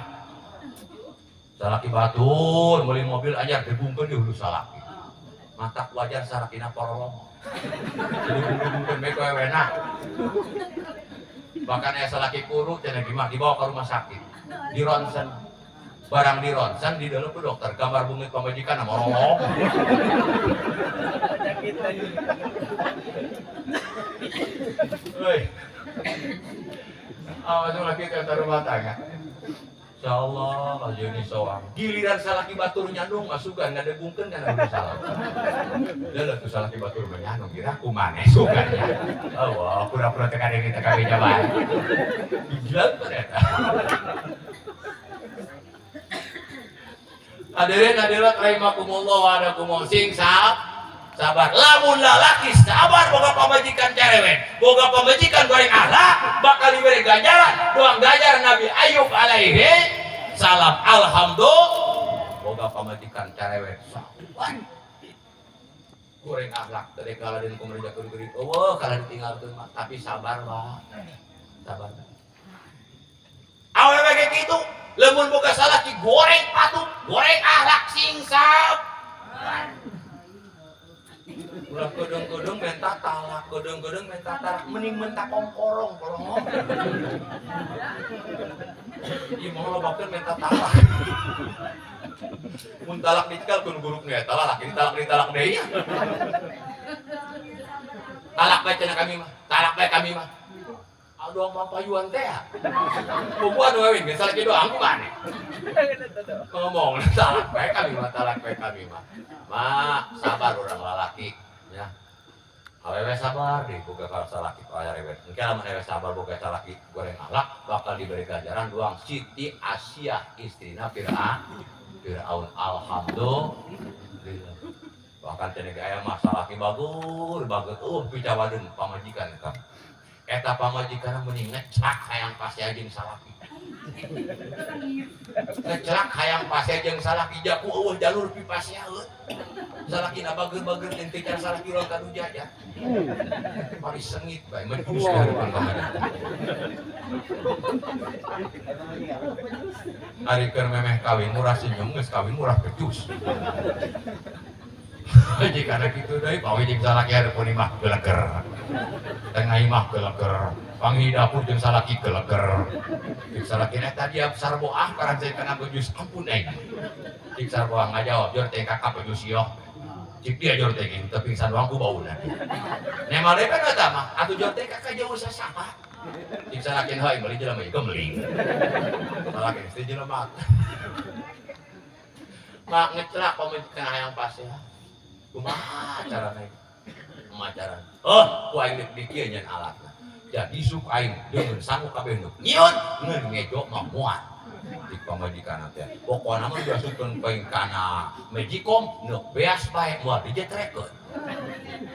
Salaki batur meuli mobil anyar degungkeun di hulu salaki. Matak wajar salakina porolong. Degungkeun bae wewena. Bahkan aya salaki kuru cenah gimah dibawa ke rumah sakit. Di ronsen. Barang di ronsen di dalam ku dokter gambar bungit pamajikan morolong. Hei. Ah, masuk lagi ke rumah tangga. Insyaallah Yuni soang. Giliran salaki batur nyandung masukan ngadegungkeun kana nu salah. Deuleuh tuh salaki batur mah nyandung kira kumaha sugan nya. Allah, pura-pura teh kadenge teh kabeh jawaban. Gila teh eta. Hadirin hadirat rahimakumullah wa adakumullah sing sabar. Lamun lalaki sabar boga pamajikan cerewet, boga pamajikan goreng akhlak, bakal diberi ganjaran, doang ganjaran Nabi Ayub alaihi salam. Alhamdulillah boga pamajikan cerewet sabar. Goreng akhlak tadi kalah den kumerja kudu eueuh kalah ditinggalkeun mah, tapi sabar mah. Sabar. Awewe ge kitu, lamun boga salaki goreng patuh, goreng akhlak sing sabar. Ulah kedeng-kedeng minta talak, kedeng-kedeng minta talak, mending minta kongkorong kalau ngomong. Iya mau lo bakal minta talak. Mun talak dicekal kun gurukna ya talak, ini talak ditalak deui. Talak bae cenah kami mah, talak bae kami mah. Aduh papayuan teh. Boboan we geus salaki doang kumaha. Ngomong talak bae kami mah, talak bae kami mah. Mak, sabar orang lalaki ya. Awewe sabar deh boga ka salaki aya rewet. Engke lamun awewe sabar boga salaki goreng akhlak bakal diberi ganjaran doang Siti Asiah istrina Firaun. Alhamdulillah. Bahkan cenah ge aya masalah ki bagur bagus picawadeun pamajikan eta. Eta pamajikan mending ngeclak hayang pasea jeung salaki. Ngeclak hayang pasea jeung salaki jaku eueuh jalur pipaseaeun. Salakina bager-bager jeung teu cara salaki urang kadu jajan. Pari sengit bae mejus ka hareupan pamajikan. Ari keur memeh kawin murah senyum geus kawin murah kejus. Jika ada gitu deui pawe jeung salaki hareupeun imah geleger. Tengah imah geleger, panggih dapur jeung salaki geleger. Jeung salaki eta dia sarboah karang saya kana bejus ampun aing. Cik sarboah ngajawab jor teh kakap bejus ieu. Cik dia jor teh teu pingsan doang ku bauna. Nemal deui kan eta mah atuh jor teh kakak jauh sasama. Cik salaki heuh meuli jelema ieu gemeling. Salaki teh jelema. Mak ngecelak pamajikan hayang pasea. Kumaha carana? Kumaha carana? Oh, ku aing deuk dikieu nyen alatna. Jadi suk aing deungeun sangu kabeh nu nyieun ngeun ngejo mah moal. Di pamajikan teh. Pokona mah diasupkeun paing kana magicom neuk beas bae moal dijetrekeun.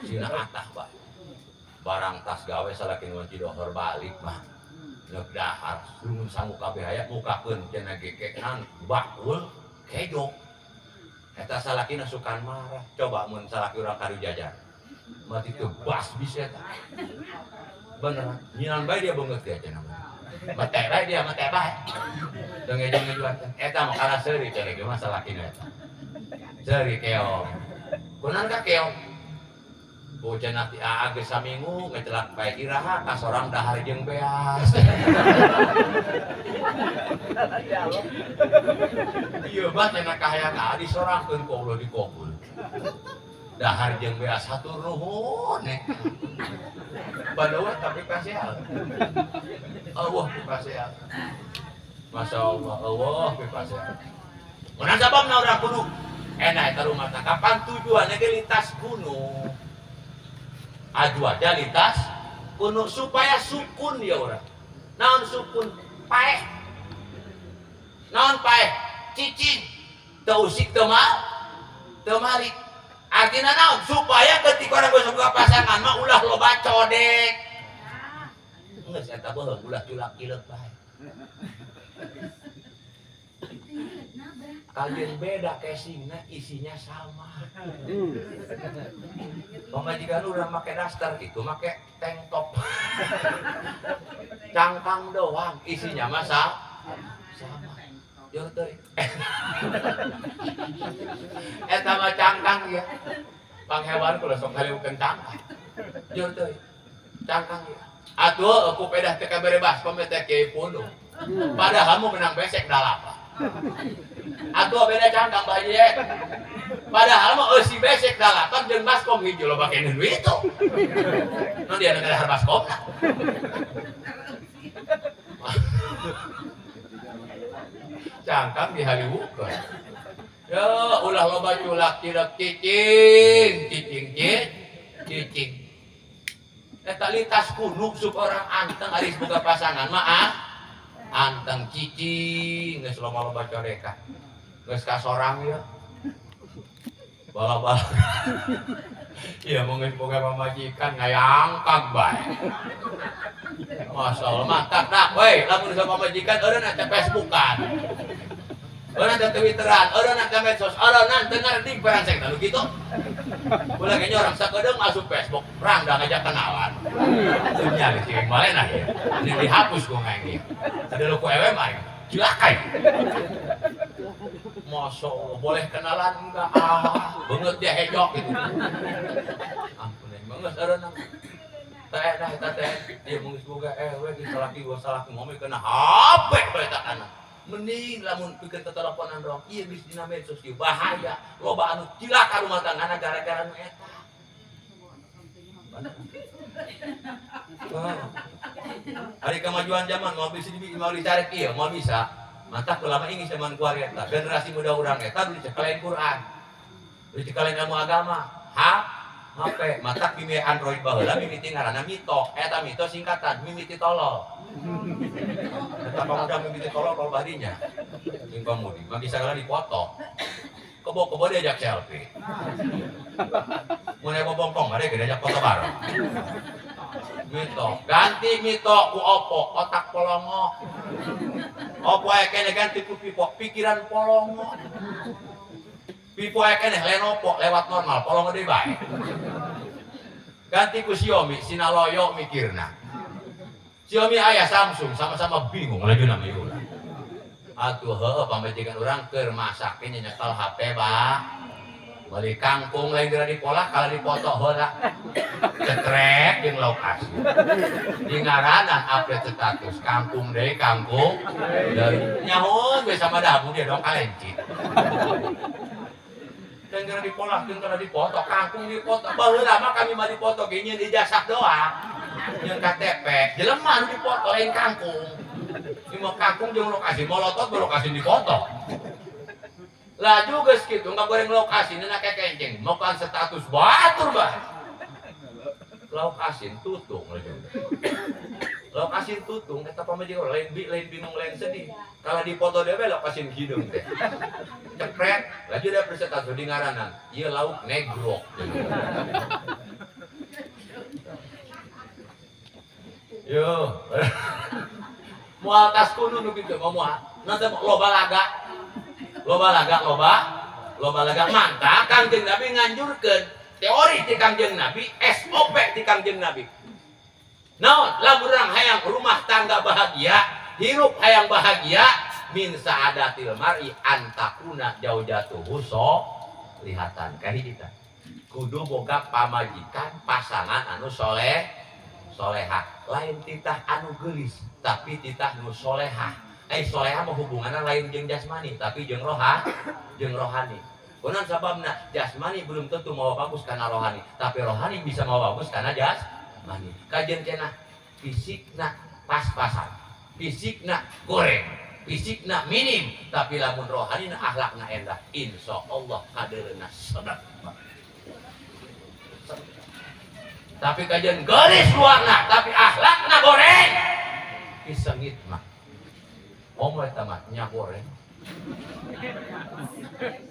Sina atah bae. Barang tas gawe salaki nu Cidohor balik mah. Neuk dahar deungeun sangu kabeh aya mukakeun cenah gekenan bakul kejo. Eta salakina sukan marah. Coba mun salaki urang kadu jajan. Mati teu bas bisa eta. Beneran, nyinan bae dia beungeut dia cenah. Mate bae dia, mate bae. Teu ngejo-ngejoan teh. Eta mah kana seuri cenah ge mah salakina eta. Seuri keong. Kunaon ka keong? Bocah ti aa geus saminggu ngecelak bae iraha ka sorang dahar jeung beas. Ieu mah cenah kahayang aa disorangkeun ku Allah dikobul. Dahar jeung beas hatur nuhun eh. Badawa tapi pasea. Allah pasea. Masya Allah, Allah pasea. Mun sababna urang kudu enak eta rumah tangga kapan tujuannya ge lintas gunung. Ajuada lintas gunung supaya sukun ya orang. Naon sukun? Paeh. Naon paeh? Cicing. Teu usik teu mal, teu malik. Artinya naon? Supaya ketika orang geus boga pasangan mah ulah loba codek. Geus eta beuheung ulah culak cileuk bae. Kalian beda casingnya, isinya sama. Pamajikan urang make daster gitu, make tank top. Cangkang doang, isinya mah sama. Jauh teuing. Eta mah cangkang ya. Panghewan kula sok ngaliweukeun cangkang. Jauh teuing. Cangkang ya. Atuh ku pedah teh kabere baskom teh kiai pundung. Padahal mu menang besek dalapan. Atuh beda cangkang bae. Padahal mah eusi besek dalapan jeung baskom hiji loba keneh duit itu. Nu dia ngadahar baskomna. Cangkang dihaliwukeun. Ya ulah loba culak cilek cicing, cicing cicing. Eta lintas gunung sup orang anteng aris boga pasangan mah ah. Anteng cicing geus loba-loba codekan. Geus kasorang ya. Bala-bala. Iya mun geus boga pamajikan ngayangkag bae. Masya Allah mantap dah weh lamun geus pamajikan eureun teh Facebookan. Eureun teh Twitteran, eureun teh medsos, eureun teu ngarti paransek tah kitu. Ulah ge orang sakedeung asup Facebook, rangda ngajak kenalan. Teu nya geus cing malena ieu. Ini dihapus ku ngaing ieu. Sadeu ku ewe mah cilaka ieu. Masya Allah, boleh kenalan enggak? Ah, beungeut dia hejok gitu. Ampun aing mah geus eureun. Teh dah eta teh, dia mun geus boga ewe geus salaki gua salaki ngomong kena HP bae tak anak. Mending lamun pikeun teteleponan doang, ieu geus dina medsos ieu bahaya. Loba anu cilaka rumah tanggana gara-gara nu eta. Hari kemajuan zaman mau bisa mau dicari ieu, mau bisa. Mantap ulama ini zaman kuari eta. Generasi muda urang eta dicekalain Quran. Dicekalain ilmu agama. Ha? HP, matak mimi Android baheula mimiti ngaranna Mito. Eta Mito singkatan mimiti tolol. Eta pamuda mimiti tolol kalau badinya. Jeung pamudi, mah sagala dipoto. Kebo-kebo diajak selfie. Mun aya bongkong mah diajak foto bareng. Mito, ganti mito ku opo, otak polongo. Opo aya keneh ganti ku pipo, pikiran polongo. Pipo aya keneh Lenovo lewat normal, polongo deui bae. Ganti ku Xiaomi, sinaloyo mikirna. Xiaomi aya Samsung sama-sama bingung lagi nama ulah. Atuh heueuh pamajikan urang keur masak ge nyekel HP bah. Beli kangkung lain geura dipolah kalau dipoto heula. Cetrek jeung lokasi. Di ngaranan update status kangkung deui kangkung deui. Nyaho we sama dabu dia dong kalenci. Dan geura dipolah jeung geura dipoto kangkung dipoto. Baheula mah kami mah dipoto ge nyeun ijazah doang. Nyeun KTP, jelema nu dipoto lain kangkung. Ieu mah kangkung jeung lokasi molotot lokasi dipoto. Lah juga segitu nggak goreng lokasi ini nak kenceng makan status batur bah lokasi tutung lokasi tutung eta pamajikan lain lain bingung lain sedih kalau dipoto dewe lokasi hidung teh cepret laju dia presentasi di ngaranan ieu lauk negro yo moal tas kuno nu kitu mah moal nanti loba laga loba laga loba laga mantap Kangjeng Nabi nganjurkeun teori ti Kangjeng Nabi SOP ti Kangjeng Nabi naon lamun urang hayang rumah tangga bahagia hirup hayang bahagia min saadatil mar'i antakuna jaujatuhu solihatan kahiji tah kudu boga pamajikan pasangan anu soleh solehah lain titah anu geulis tapi titah nu solehah. Soleha mah hubunganna lain jeung jasmani tapi jeung roha, jeung rohani. Kunaon sababna jasmani belum tentu mau bagus karena rohani, tapi rohani bisa mau bagus karena jasmani. Kajian cenah fisikna pas-pasan, fisikna goreng, fisikna minim, tapi lamun rohanina akhlakna endah, insya Allah kadeurna sedap. Tapi kajian geulis luarna, tapi akhlakna goreng, isengit mah. Omo eta mah nya goreng.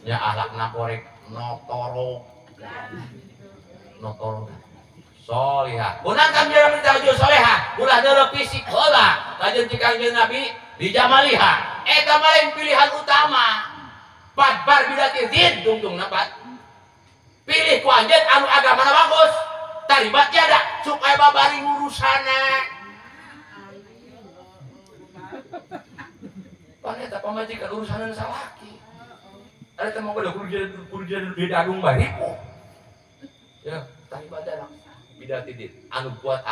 Nya akhlakna goreng notoro. Notoro. Solihah. Kunaon Kangjeng Nabi teh solehah? Ulah deuleu fisik heula. Kajeun ti Kangjeng Nabi dijamaliha. Eta mah lain pilihan utama. Badbar bidati din dungdungna pat. Pilih ku anjeun anu agamana bagus. Taribat tiada supaya babari ngurusana. Pan eta pamajikan urusanan salaki. Ada teh mah kudu jadi di dagung bae ripuh. Ya, taribat dadak bidati din anu kuat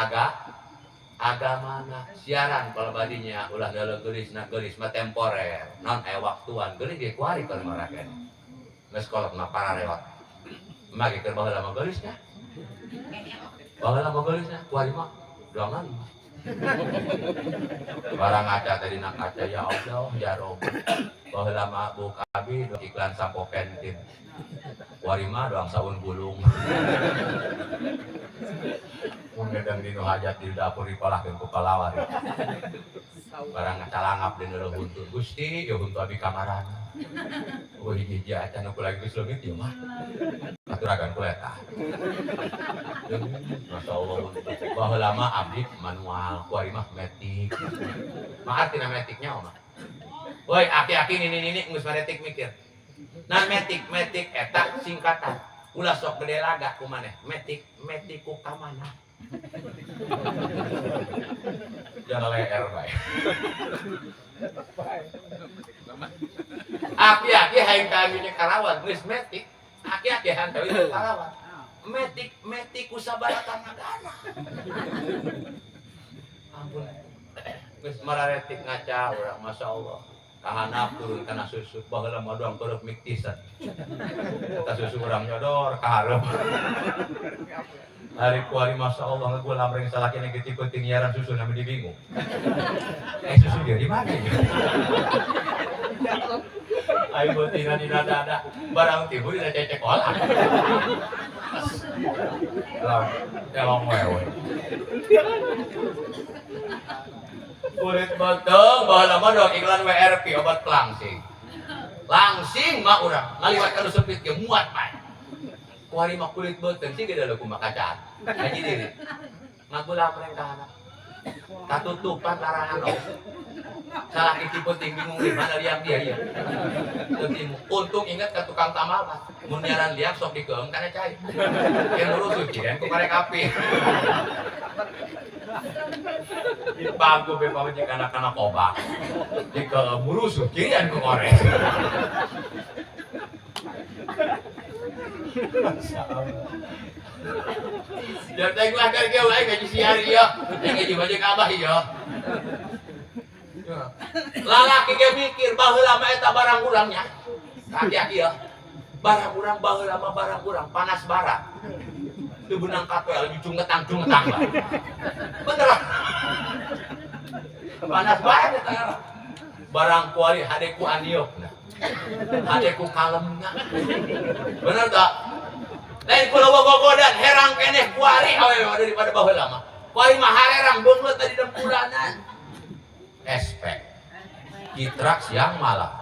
agamana siaran kalau badinya ulah dalam geulis na geulis mah temporer. Naon aya waktuan geulis ge kuari kalau maraken. Geus kolot mah pararewat. Mah ge keur baheula mah geulisna. Baheula mah geulisna kuari mah doangan. Barang ngaca tadi nak kaca ya Allah ya Rob. Baheula mah buka abi iklan sampo pentin. Kuari mah doang sabun gulung. Mun gedang dinu hajat di dapur dipalahkeun ku palawar. Barang ngacalangap dina huntu Gusti ya huntu abi kamarana. Oh hiji-hiji acan aku lagi geus leungit ieu mah. Aturagan ku eta. Masya Allah, baheula mah abdi manual, kuari mah metik. Mah artina metiknya mah. Woi, aki-aki nini-nini geus maretik mikir. Nah metik, metik eta singkatan. Ulah sok gede laga ku maneh. Metik, metik ku ka mana? Jangan leer bae. Aki-aki hayang kawin karawan geus metik. Aki-aki hayang kawin karawan. Metik metik ku sabaraha tanagana. Ampun. Geus mararetik ngaca urang masyaallah. Kahanap turun kana susu baheula mah doang teureuk miktisan. Eta susu urang nyodor ka hareup. Hari kuari masya Allah gue lamreng salakina gitu penting nyiaran susu nami di bingung. Susu dia di mana ya? Ayo betina di dada barang tibu dina cecek olah. Lah, elong wewe. Kulit benteng, baheula mah doang iklan WRP obat pelangsing. Langsing mah urang ngaliwat ka nu sempit ge muat bae. Kuari mah kulit beuteung sih gede kumaha kaca. Ngaji diri. Ngagulam mereka anak. Katutupan larangan oh. Salah kiki penting bingung di mana liang dia ya. Untung ingat ke tukang tamal pak. Mun nyaran liang sok dikeum kana cai. Yang lurus suci ku karek api. Di bangku be pamajikan anak-anak kobak. Dikeum murusuh kirian ku korek. Jangan tengok akar ke wae gaji siar ieu. Gaji baju ka abah ieu. Lalaki ge mikir baheula mah eta barang urangnya. Aki-aki ya. Barang urang baheula mah barang urang panas bara. Teu beunang katoel jungetang-jungetang lah. Bener. Panas bara eta. Barang kuari hade ku aniokna. Hade ku kalemna. Bener tak? Lain kula gogodan herang keneh kuari awewe daripada baheula mah. Kuari mah harerang beungeut tadi dempuranan. SP Citrak siang malam.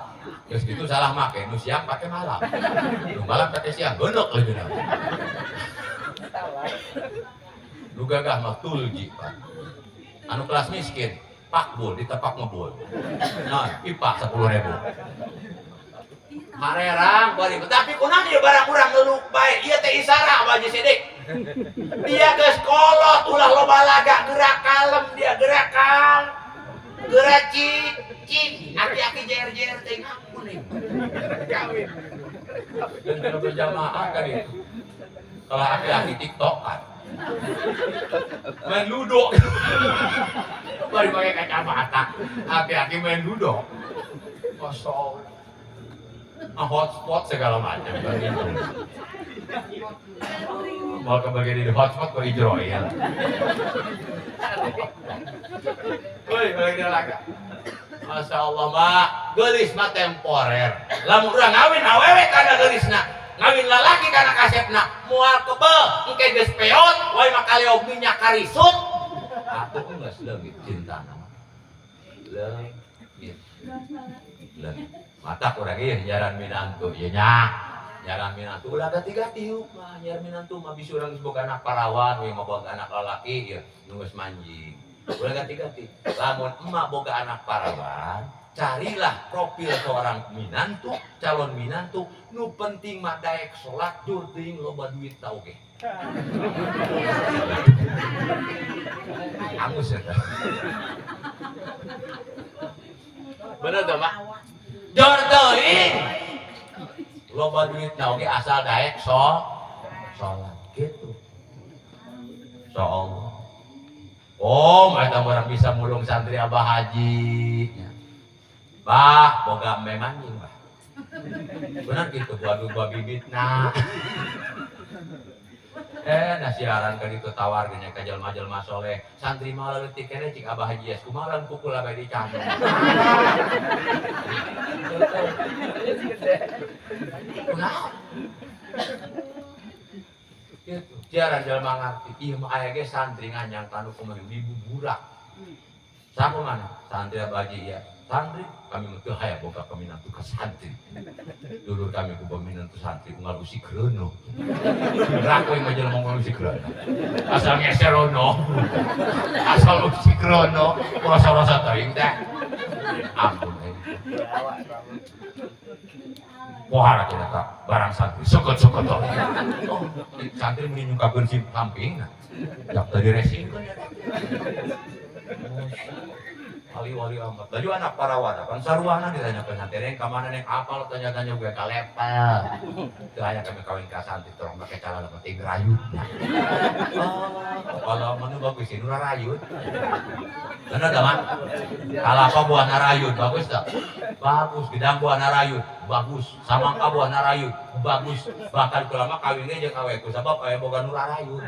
Terus itu salah make, nu siang pakai malam. Nu malam pakai siang, gondok lagi na. Nu gagah mah tulji, Pak. Anu kelas miskin, pakbul ditepak ngebul. Nah, pipa 10.000. Harerang kuari, tapi kunaon ieu barang urang ngeluk bae. Ieu teh isara Abah Haji Sidik. Dia geus kolot ulah loba laga gerak kalem dia gerak kal. Gerak cicing, aki-aki jer-jer teh ngaku nih. Kawin. Dan kalau berjamaah kan itu. Kalau aki-aki TikTokan. Main ludo. Baru pakai kacamata. Aki-aki main ludo. Kosong. Hotspot segala macam. Mau kebagian di hotspot kok ijro ya. Woi, balik dia lagi. Masya Allah mak, gelis mah temporer. Lamun urang ngawin awewe kana geulisna, ngawin lalaki kana kasepna, moal kebel, engke geus peot, wae mah kaleog minyak karisut. Atuh geus leungit cintana mah. Leungit. Leungit. Mata kurang ieu nyaran minantu ieu nya. Nyaran minantu ulah gati-gati mah, nyaran minantu mah bisi urang geus boga anak parawan, we mah boga anak lalaki ieu nu geus manjing. Ulah ganti-ganti. Lamun emak boga anak parawan, carilah profil seorang minantu, calon minantu, nu penting mah daek salat jur teuing loba duit tau ge. Angus eta. Bener teu, Mak? Jor teuing. Loba duit tau ge asal daek salat gitu. Insyaallah. Oh, eta orang bisa mulung santri Abah Haji. Bah, boga embe manjing, bah. Benar gitu, buah bibitna. Nah siaran kan itu tawar gini ka jelma-jelma soleh. Santri mah leutik keneh cik Abah Haji es kumaha lamun kukul abe dicandung. Kunaon? Gitu. Siaran jelma ngarti, ieu mah aya ge santri nganyang tanu kumaha dibuburak. Saha mana? Santri Abah Haji ya. Santri kami mah teu hayang boga peminantu ka santri. Dulur kami ku peminantu santri unggal usi kreuno. Gerak we mah jelema unggal usi kreuno. Asal ngeserono. Asal usi kreuno, rasa-rasa teuing teh. Ampun euy. Pohara cenah ka barang santri seukeut-seukeut. Oh, santri meni nyungkakeun si sampingna. Jak teu diresingkeun ya. Wali-wali amat. Laju anak parawana kan saruana ditanya ke santri ka mana neng apal tanya-tanya gue ka level. Teu aya kami kawin ka santri tolong make calana penting rayut. Oh, kalau manu bagus ini rayut. Bener tak, Mak? Kalapa buah narayut bagus tak? Bagus, gedang buah narayut bagus, samangka buah narayut bagus. Bahkan kulama kawinnya jeung aweku sabab awe boga nu rarayut.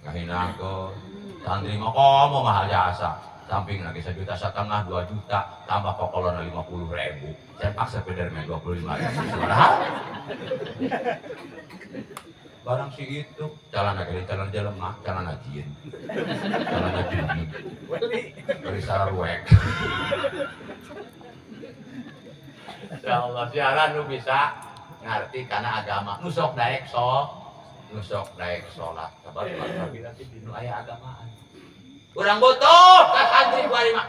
Kahinakeun santri mah komo mahal jasa. Samping lagi 1,5 juta, 2 juta, tambah kokolona 50.000. Saya paksa pedermen 25.000. Padahal Barang si itu calana gede, calana jelema, calana jin, calana judi, bari sararuek. Insyaallah siaran nu bisa ngarti kana agama, nu sok daek sok, nu sok daek salat. Sabar apabila sih dinu aya agamaan. Urang butuh ka santri ku ari mah.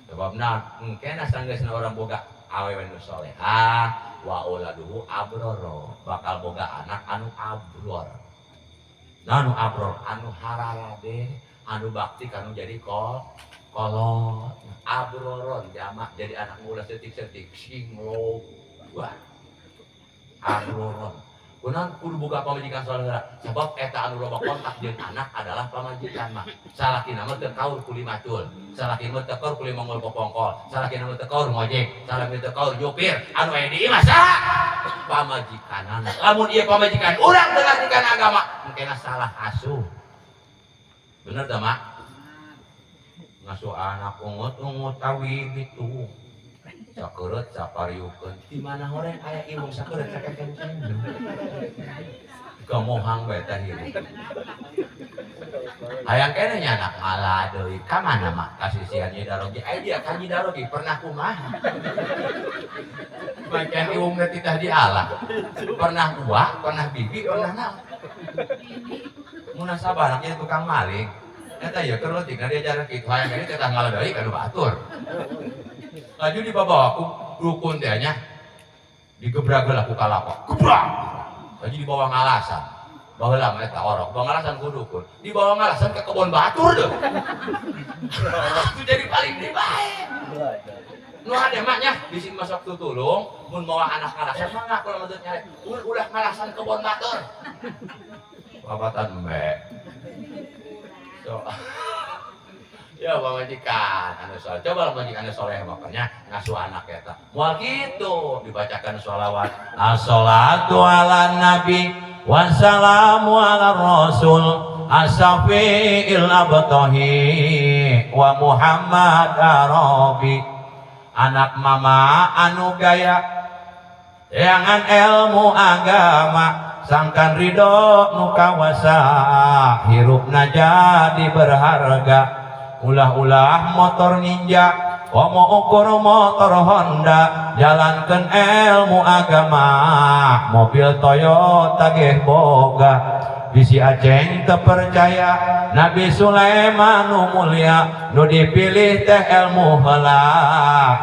Sebabna engkena sanggeusna urang boga awewe nu solehah, wa auladuhu abroro, bakal boga anak anu abror. Nah, anu abror, anu haralade, anu bakti kanu jadi kolot. Abroron jamak jadi anak mula setik-setik sing loba. Abroron. Kunaon kudu boga pamajikan soleh heula? Sebab eta anu loba kontak jeung anak adalah pamajikan mah. Salakina mah teu kaur kuli macul, salakina mah teu kaur kuli mongol popongkol, salakina mah teu kaur ngojek, salakina teu kaur nyupir. Anu aya di imah saha? Pamajikanana. Lamun ieu pamajikan urang teu ngarti kana agama, engkena salah asuh. Bener teu, Mak? Ngasuh anak ungut-ungut awi gitu. Sakereut sapariukeun. Di mana horeng aya iwung sakereut sakekenceng. Gamohang bae teh hirup. Hayang keneh nya anak ngalah deui. Ka mana mak kasisian Nyi Darogi? Aya dia ka Nyi Darogi pernah kumaha? Bagian iwung teh titah dialah. Pernah uak, pernah bibi, pernah naon. Munasabah anaknya tukang maling. Eta ieu keur leutik diajar kitu hayang keneh teh ngalah deui ka nu batur. Laju dibawa ku dukun teh nya. Digebrak heula ku kalapa. Gebrak. Laju dibawa ngalasan. Baheula mah eta orok, bawa ngalasan ku dukun. Dibawa ngalasan ke kebon batur deh. Itu jadi paling dibae. Nu hade mah nya bisi masuk tutulung mun mawa anak ngalasan mah ngaku lamun teu nyarek. Ulah ngalasan kebon batur. Babatan embe. So. Ya pamajikan anu soleh, coba pamajikan anu soleh makanya ngasuh anak eta. Moal kitu dibacakan sholawat. Assalatu ala nabi wassalamu ala rasul asyafi'il abtahi wa Muhammad arabi. Anak mama anu gaya jangan ilmu agama sangkan ridho nu kawasa hirupna jadi berharga. Ulah-ulah motor Ninja, komo ukur motor Honda, jalankan ilmu agama, mobil Toyota geh boga. Bisi Aceng terpercaya, Nabi Sulaiman nu mulia, nu dipilih teh ilmu heula,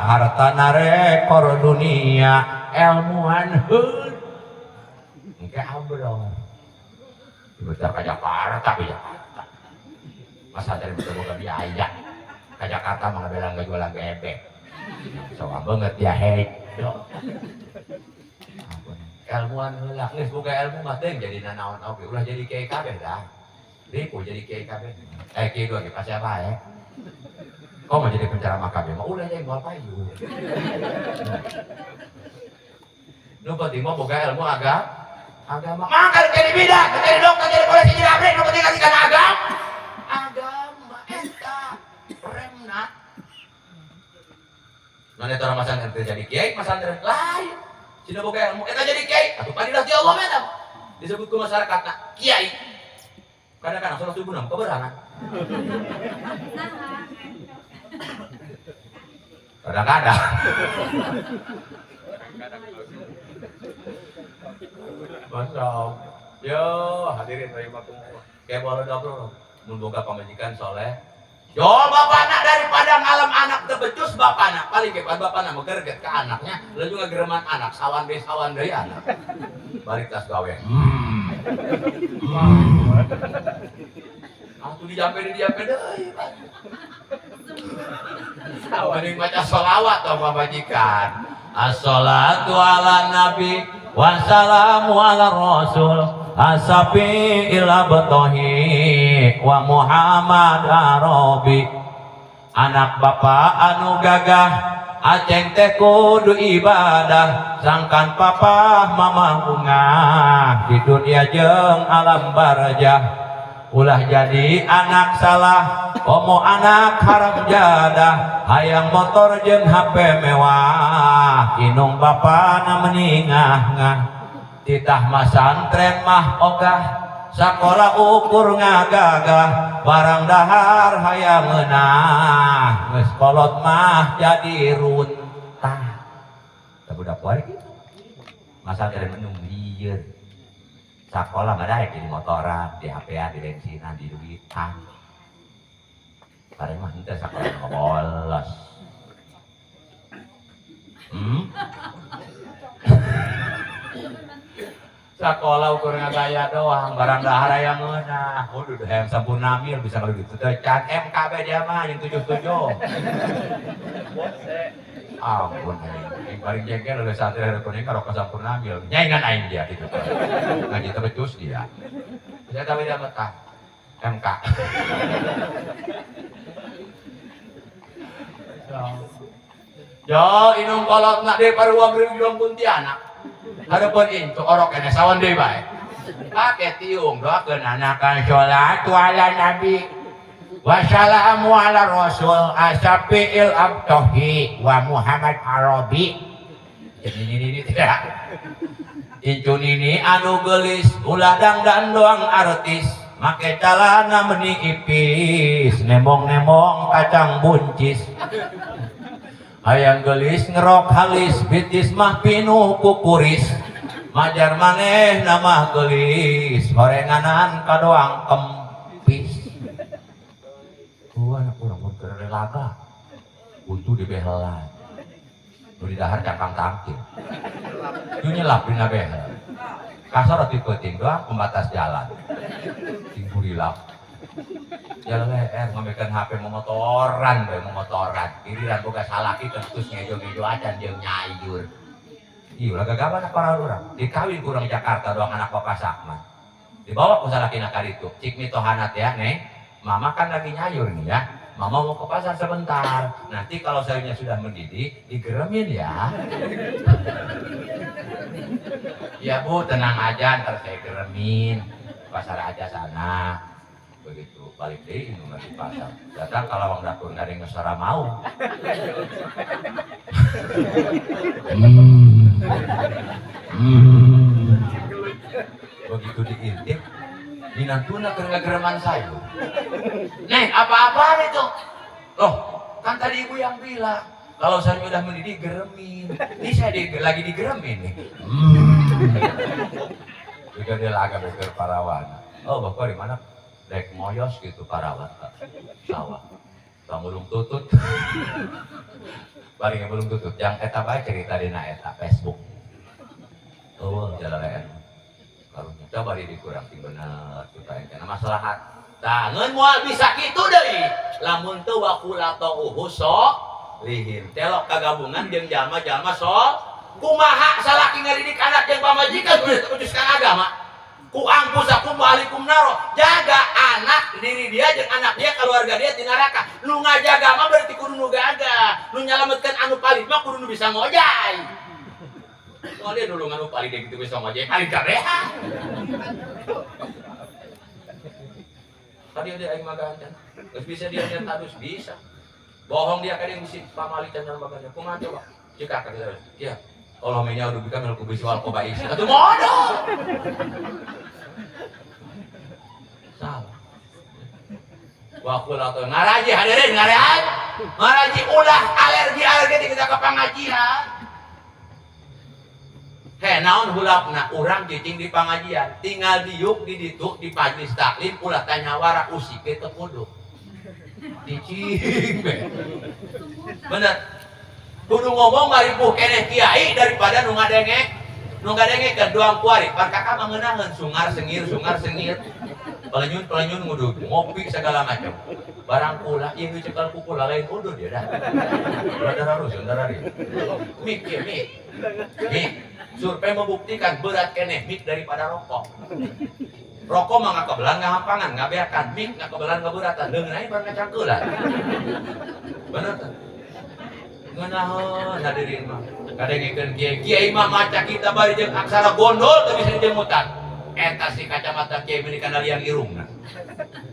hartana rekor dunia, ilmuan heul. Engke abrol. Bentar ka Jakarta, ka Jakarta. Masa dari betul boga biaya. Ka Jakarta mah ngabelang jualan bebek. Soal banget ya hei. Ilmuan heula geus boga ilmu mah teh jadi nanaon oge ulah jadi kiai kabeh dah. Ripuh jadi kiai kabeh. Kiai dua ge pasti bae. Kau mau jadi penceramah kabeh mah ulah jadi moal payu. Nu penting mah boga ilmu agama. Mangga jadi bidan, jadi dokter, jadi polisi, jadi abri, nu penting ngasih kana agama. Agama eta remna. Mana eta orang masantren teh jadi kiai, masantren lain. Cina boga ilmu eta jadi kiai, atuh padilah ti Allah mah disebut ku masyarakatna kiai. Kadang-kadang salat subuh mah keberangan. Kadang-kadang. Masya yo hadirin rahimakumullah. Kayak bola dapur mun boga pamajikan soleh. Yo bapana daripada ngalam anak tebecus bapana paling kepan bapana megerget ke anaknya, lalu juga gereman anak sawan deui sawan deui anak. Balik tas gawe. Atuh dijampe deui. Mending baca sholawat tong pamajikan. Assalatu ala nabi wassalamu ala rasul asafi'il abtahi wa Muhammad arabi. Anak bapak anu gagah aceng teh kudu ibadah sangkan papa mama bungah di dunia jeung alam barjah. Ulah jadi anak salah komo anak haram jadah hayang motor jeung HP mewah inung bapana meningah-ngah. Titah masantren mah ogah sakola ukur ngagagah barang dahar hayang ngeunah geus kolot mah jadi runtah. Tah budak kuari kitu. Masantren mendung lieur. Sakola mah daek di motoran, di HP-an, di bensinan, di duitan. Bareng mah henteu sakola bolos. Sekolah ukur ngagaya doang, barang dahar yang ngeunah. Waduh, hayang sampurna mil bisa kalau gitu. Teh can MKB dia mah yang 77. Ampun aing. Paling jengkel oleh santri hari kuning kalau ke sampurna mil. Nyaingan aing dia gitu. Ngaji tebecus dia. Saya tahu dia betah. MK. Yo inung kolot nak deui paruang riung Pontianak. Harapan intu orok kene sawan deui bae. Pake tiung doakeun anakan salatu ala nabi wassalamu ala rasul asafiil abtohi wa Muhammad Arabi. Jadi ini tidak. Incu nini anu geulis ulah dangdan doang artis make calana meni ipis nemong-nemong kacang buncis. Hayang gelis ngerok halis bitis mah pinuh kukuris majar maneh nama gelis horenganan kadoang kempis. Anak urang mun keur laga untu dibehelan nu didahar cangkang tangkil nu nyelap dina behel kasar roti peuting doang pembatas jalan sing kurilap. Jalan leher ngamekeun HP momotoran bae momotoran giliran boga salaki terus ngejo-ngejo acan jeung nyayur. Ieu lah gagaban para urang dikawin ku urang Jakarta doang anak bapak Sakman dibawa ku salakina ka ditu cik mitohana teh neng mama kan lagi nyayur nih ya mama mau ke pasar sebentar nanti kalau sayurnya sudah mendidih digeremin ya. Ya bu tenang aja ntar saya geremin pasar aja sana. Begitu balik deh ini di pasar datang kalau wong dapur nggak ada yang ngesara mau. Begitu diintip dinantuna keur ngagereman sayur. Neng apa-apaan itu loh kan tadi ibu yang bilang kalau sayur udah mendidih geremin ini saya lagi digeremin nih. Juga dia laga beker parawan. Oh bapak di mana? Dek moyos gitu parawan sawah pangulung tutut paling belum tutut yang eta bae cerita dina eta Facebook. Oh jalan lain karunya coba di kurang sing bener supaya kana maslahat tah ngeun moal bisa kitu deui lamun teu wakulata uhuso lihin telok kagabungan jeung jalma-jalma so kumaha salaki ngadidik anak jeung pamajikan kudu agama ku angpusakum walikum naro jaga anak diri dia jeung anak dia keluarga dia di neraka. Nu ngajaga mah berarti kudu nu gaga nu nyalametkeun anu palit mah kudu nu bisa ngojay. Soalnya dia dulu nganu palit dia gitu bisa ngojay palit kabehan. Tadi dia aing magancan geus bisa dia nyata terus bisa bohong dia kadang bisi pamali can baganya kumaha coba cekak ka ya Allah menya udah bika melku visual kobais atuh modal. Salah. Wakul atau ngaraji hadirin ngaraji. Ngaraji ulah alergi kita ke pengajian. Heh naon hulapna urang cicing di pengajian, tinggal diuk di ditu di majelis taklim ulah tanya wara usik teu kudu. Cicing be. Bener. Kudu ngomong maripuh keneh kiai daripada nu ngadenge. Nu ngadenge doang kuari, pan kakak mangeunaheun sungar sengir pelenyun ngudud ngopi segala macam. Barang kula ieu cekel ku kula lain udud ya dah. Darah rusun darah ieu. Mik ieu mik. Mik. Survei membuktikan berat keneh mik daripada rokok. Rokok mah ngakebelan ngahampangan, ngabeakan, mik ngakebelan ngaberatan, leungeun aing barang ngacangkeulan. Bener teh? Ngeunaheun hadirin mah. Kadengekeun kiai, kiai mah maca kita bari jeung aksara gondol teu bisa dijemutan. Eta si kacamata kiai meuni kana liang irungna.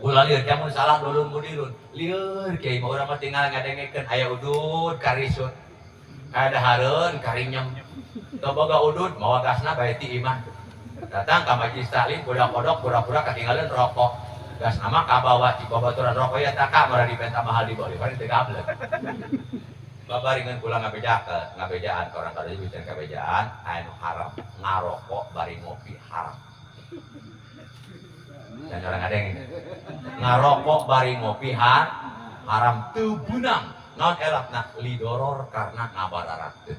Ulah lieur jamun salah dolun mudirun. Lieur kiai mah urang mah tinggal ngadengekeun aya udud karisut. Aya dahareun karinyem. Teu boga udud mawa gasna bae ti imah. Datang ka majelis taklim godak-godok pura-pura ketinggalan rokok. Gas nama kabawa di babaturan rokok ya tak marah dipenta mahal di bawah paling teu gablek. Babaringan kula ngabejakeun, ngabejaan ka orang kada bisa ngabejaan anu haram, ngarokok bari ngopi haram. Dan orang ada yang ini. Ngarokok bari ngopi haram teu beunang. Naon elakna lidoror karena ngabararatkeun.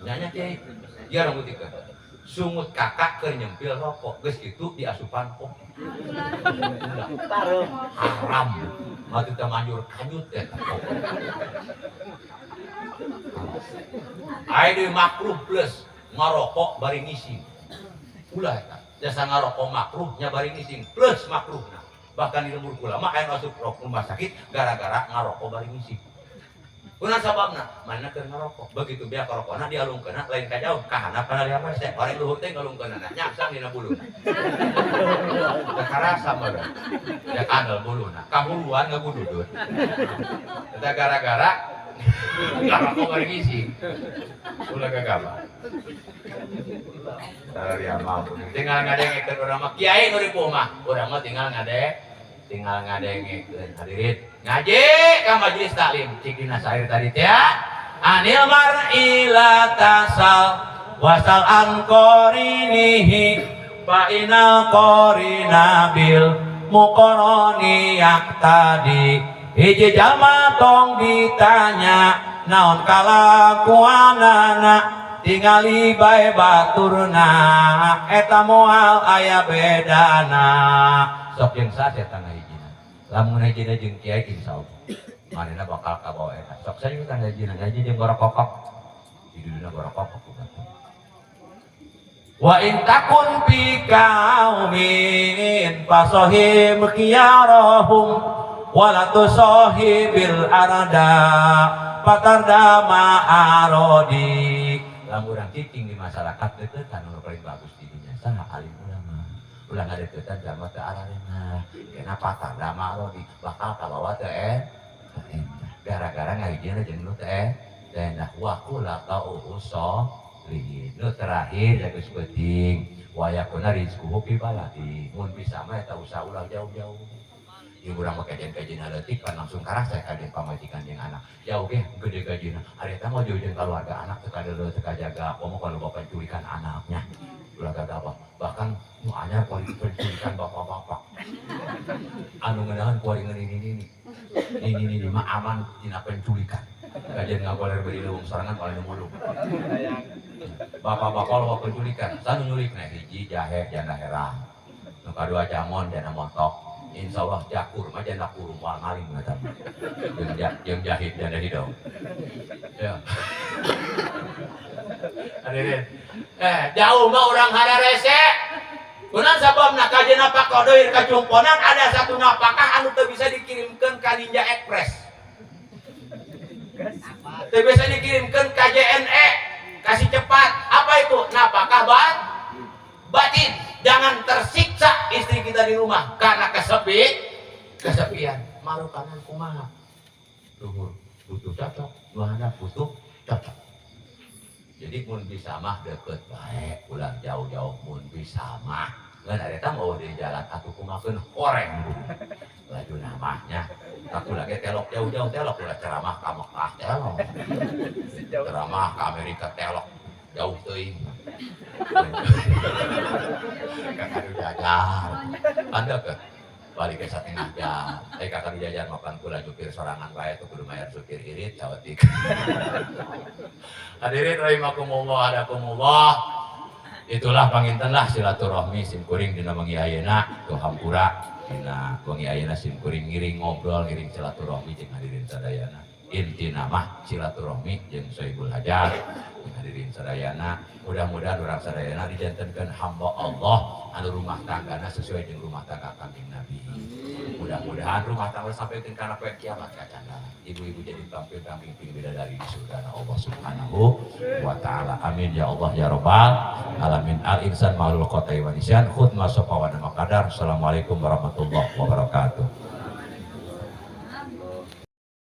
Nya kiai, ieu rambutikeun. Sungut kakak keur nyempil rokok, geus kitu diasupan kopi. Haram. Mati teh manjur kanyut eta kopi. Aya deui makruh plus ngarokok bari ngising. Ulah eta. Jasa ngarokok makruh nya bari ngising plus makruhna. Bahkan di lembur kula mah aya asup rumah sakit gara-gara ngarokok bari ngising. Kuna sababna mana keur ngarokok. Begitu biak rokokna dialungkeunna lain ka jauh ka handap kana liang teh. Orang luhur teh ngalungkeunna nyaksang dina buluna. Teu karasa meureun. Ya kandel buluna, kahuluan ngagududut. Eta gara-gara ngarokok bari ngising. Ulah gagabah. Tararia mampu. Tinggal ngadengekeun urang mah kiai nu ripuh mah. Urang mah tinggal ngadengekeun hadirin. Ngaji ka majelis taklim cik dina syair tadi teh anil mar'i la tasal wasal an qarinihi fa inal qarina bil muqarani yaqtadi. Hiji jalma tong ditanya naon kalakuanana tingali bae baturna eta moal aya bedana. Sok jeung saha eta ngahijina lamun ngahijina jeung kiai insyaallah manehna bakal kabawa eta. Sok saya kan ngahijina ngaji jeung gorokokok di dunia gorokokok wa in takun fi qaumin fasohim khiyarahum wala tusohibil arda patarda ma'arodi. Lamun urang cicing di masyarakat deukeutan nu paling bagus di dunia saha alim ulama. Ulah ngadeuketan jalma teu ararena. Kena patarda ma'arodi bakal kabawa teu endah. Gara-gara ngahijina jeung nu teu endah. Wa qula ta'uso nu terakhir jagus penting wa yakuna rizquhu fi baladi. Mun bisa mah eta usaha ulah jauh-jauh. Ieu urang mah kajian-kajian leutik pan langsung karasa kajian pamajikan jeung anak. Jauh ge gede gajina. Ari eta mah jauh jeung keluarga anak teu kadeuleu teu kajaga. Komo kalau bapak penculikan anaknya. Ulah gagabah. Bahkan nu anyar penculikan bapak-bapak. Anu ngeunaheun kuari ngeuni ini. Ini mah aman tina penculikan. Kajian ngagoler beri leuweung sorangan paling mulung. Bapak-bapak loba penculikan, sanu nyulikna hiji jahe janda herang. Nu kadua jamon janda montok. Insya Allah jakur mah janda kurung moal maling eta. Jeung jahit janda hidung. Ya. Hadirin. Jauh mah urang hararese. Kunaon sababna kajian napakah deuir kacumponan ada satu napakah anu teu bisa dikirimkeun ka Ninja Express. Teu bisa dikirimkeun ka JNE. Kasih cepat. Apa itu? Napakah batin. Jangan tersiksa istri kita di rumah karena kesepian. Marukanan kumaha? Luhur butuh cocok, nu butuh cocok. Jadi mun bisa mah deket bae, ulah jauh-jauh mun bisa mah. Ngan eta mah di jalan atuh kumakeun horeng laju namanya. Aku lagi telok jauh-jauh telok ulah ceramah ka Mekah telok. Ceramah ka Amerika telok jauh teuing. Kakak jajar. Anda ke balik ke setengah jam. Kakak jajar makan kula jupir sorangan wae tuh kudu mayar supir irit cawetik. Hadirin rahimakumullah hadakumullah. Itulah panginten lah silaturahmi simkuring dina wengi ayeuna tuh hampura dina wengi ayeuna simkuring ngiring ngobrol ngiring silaturahmi jeung hadirin sadayana. Intina mah silaturahmi jeung Sohibul Hajat jeung hadirin sadayana. Mudah-mudahan urang sadayana dijantenkeun hamba Allah anu rumah tanggana sesuai jeung rumah tangga Kanjeng Nabi. Mudah-mudahan rumah tangga sampaikan kana poe kiamat kacanda. Ibu-ibu jadi tampil pemimpin bidadari di surga Allah Subhanahu wa taala. Amin ya Allah ya rabbal alamin. Al insan ma'lul qata'i wa nisyan khudma safawana maqadar. Assalamualaikum warahmatullahi wabarakatuh.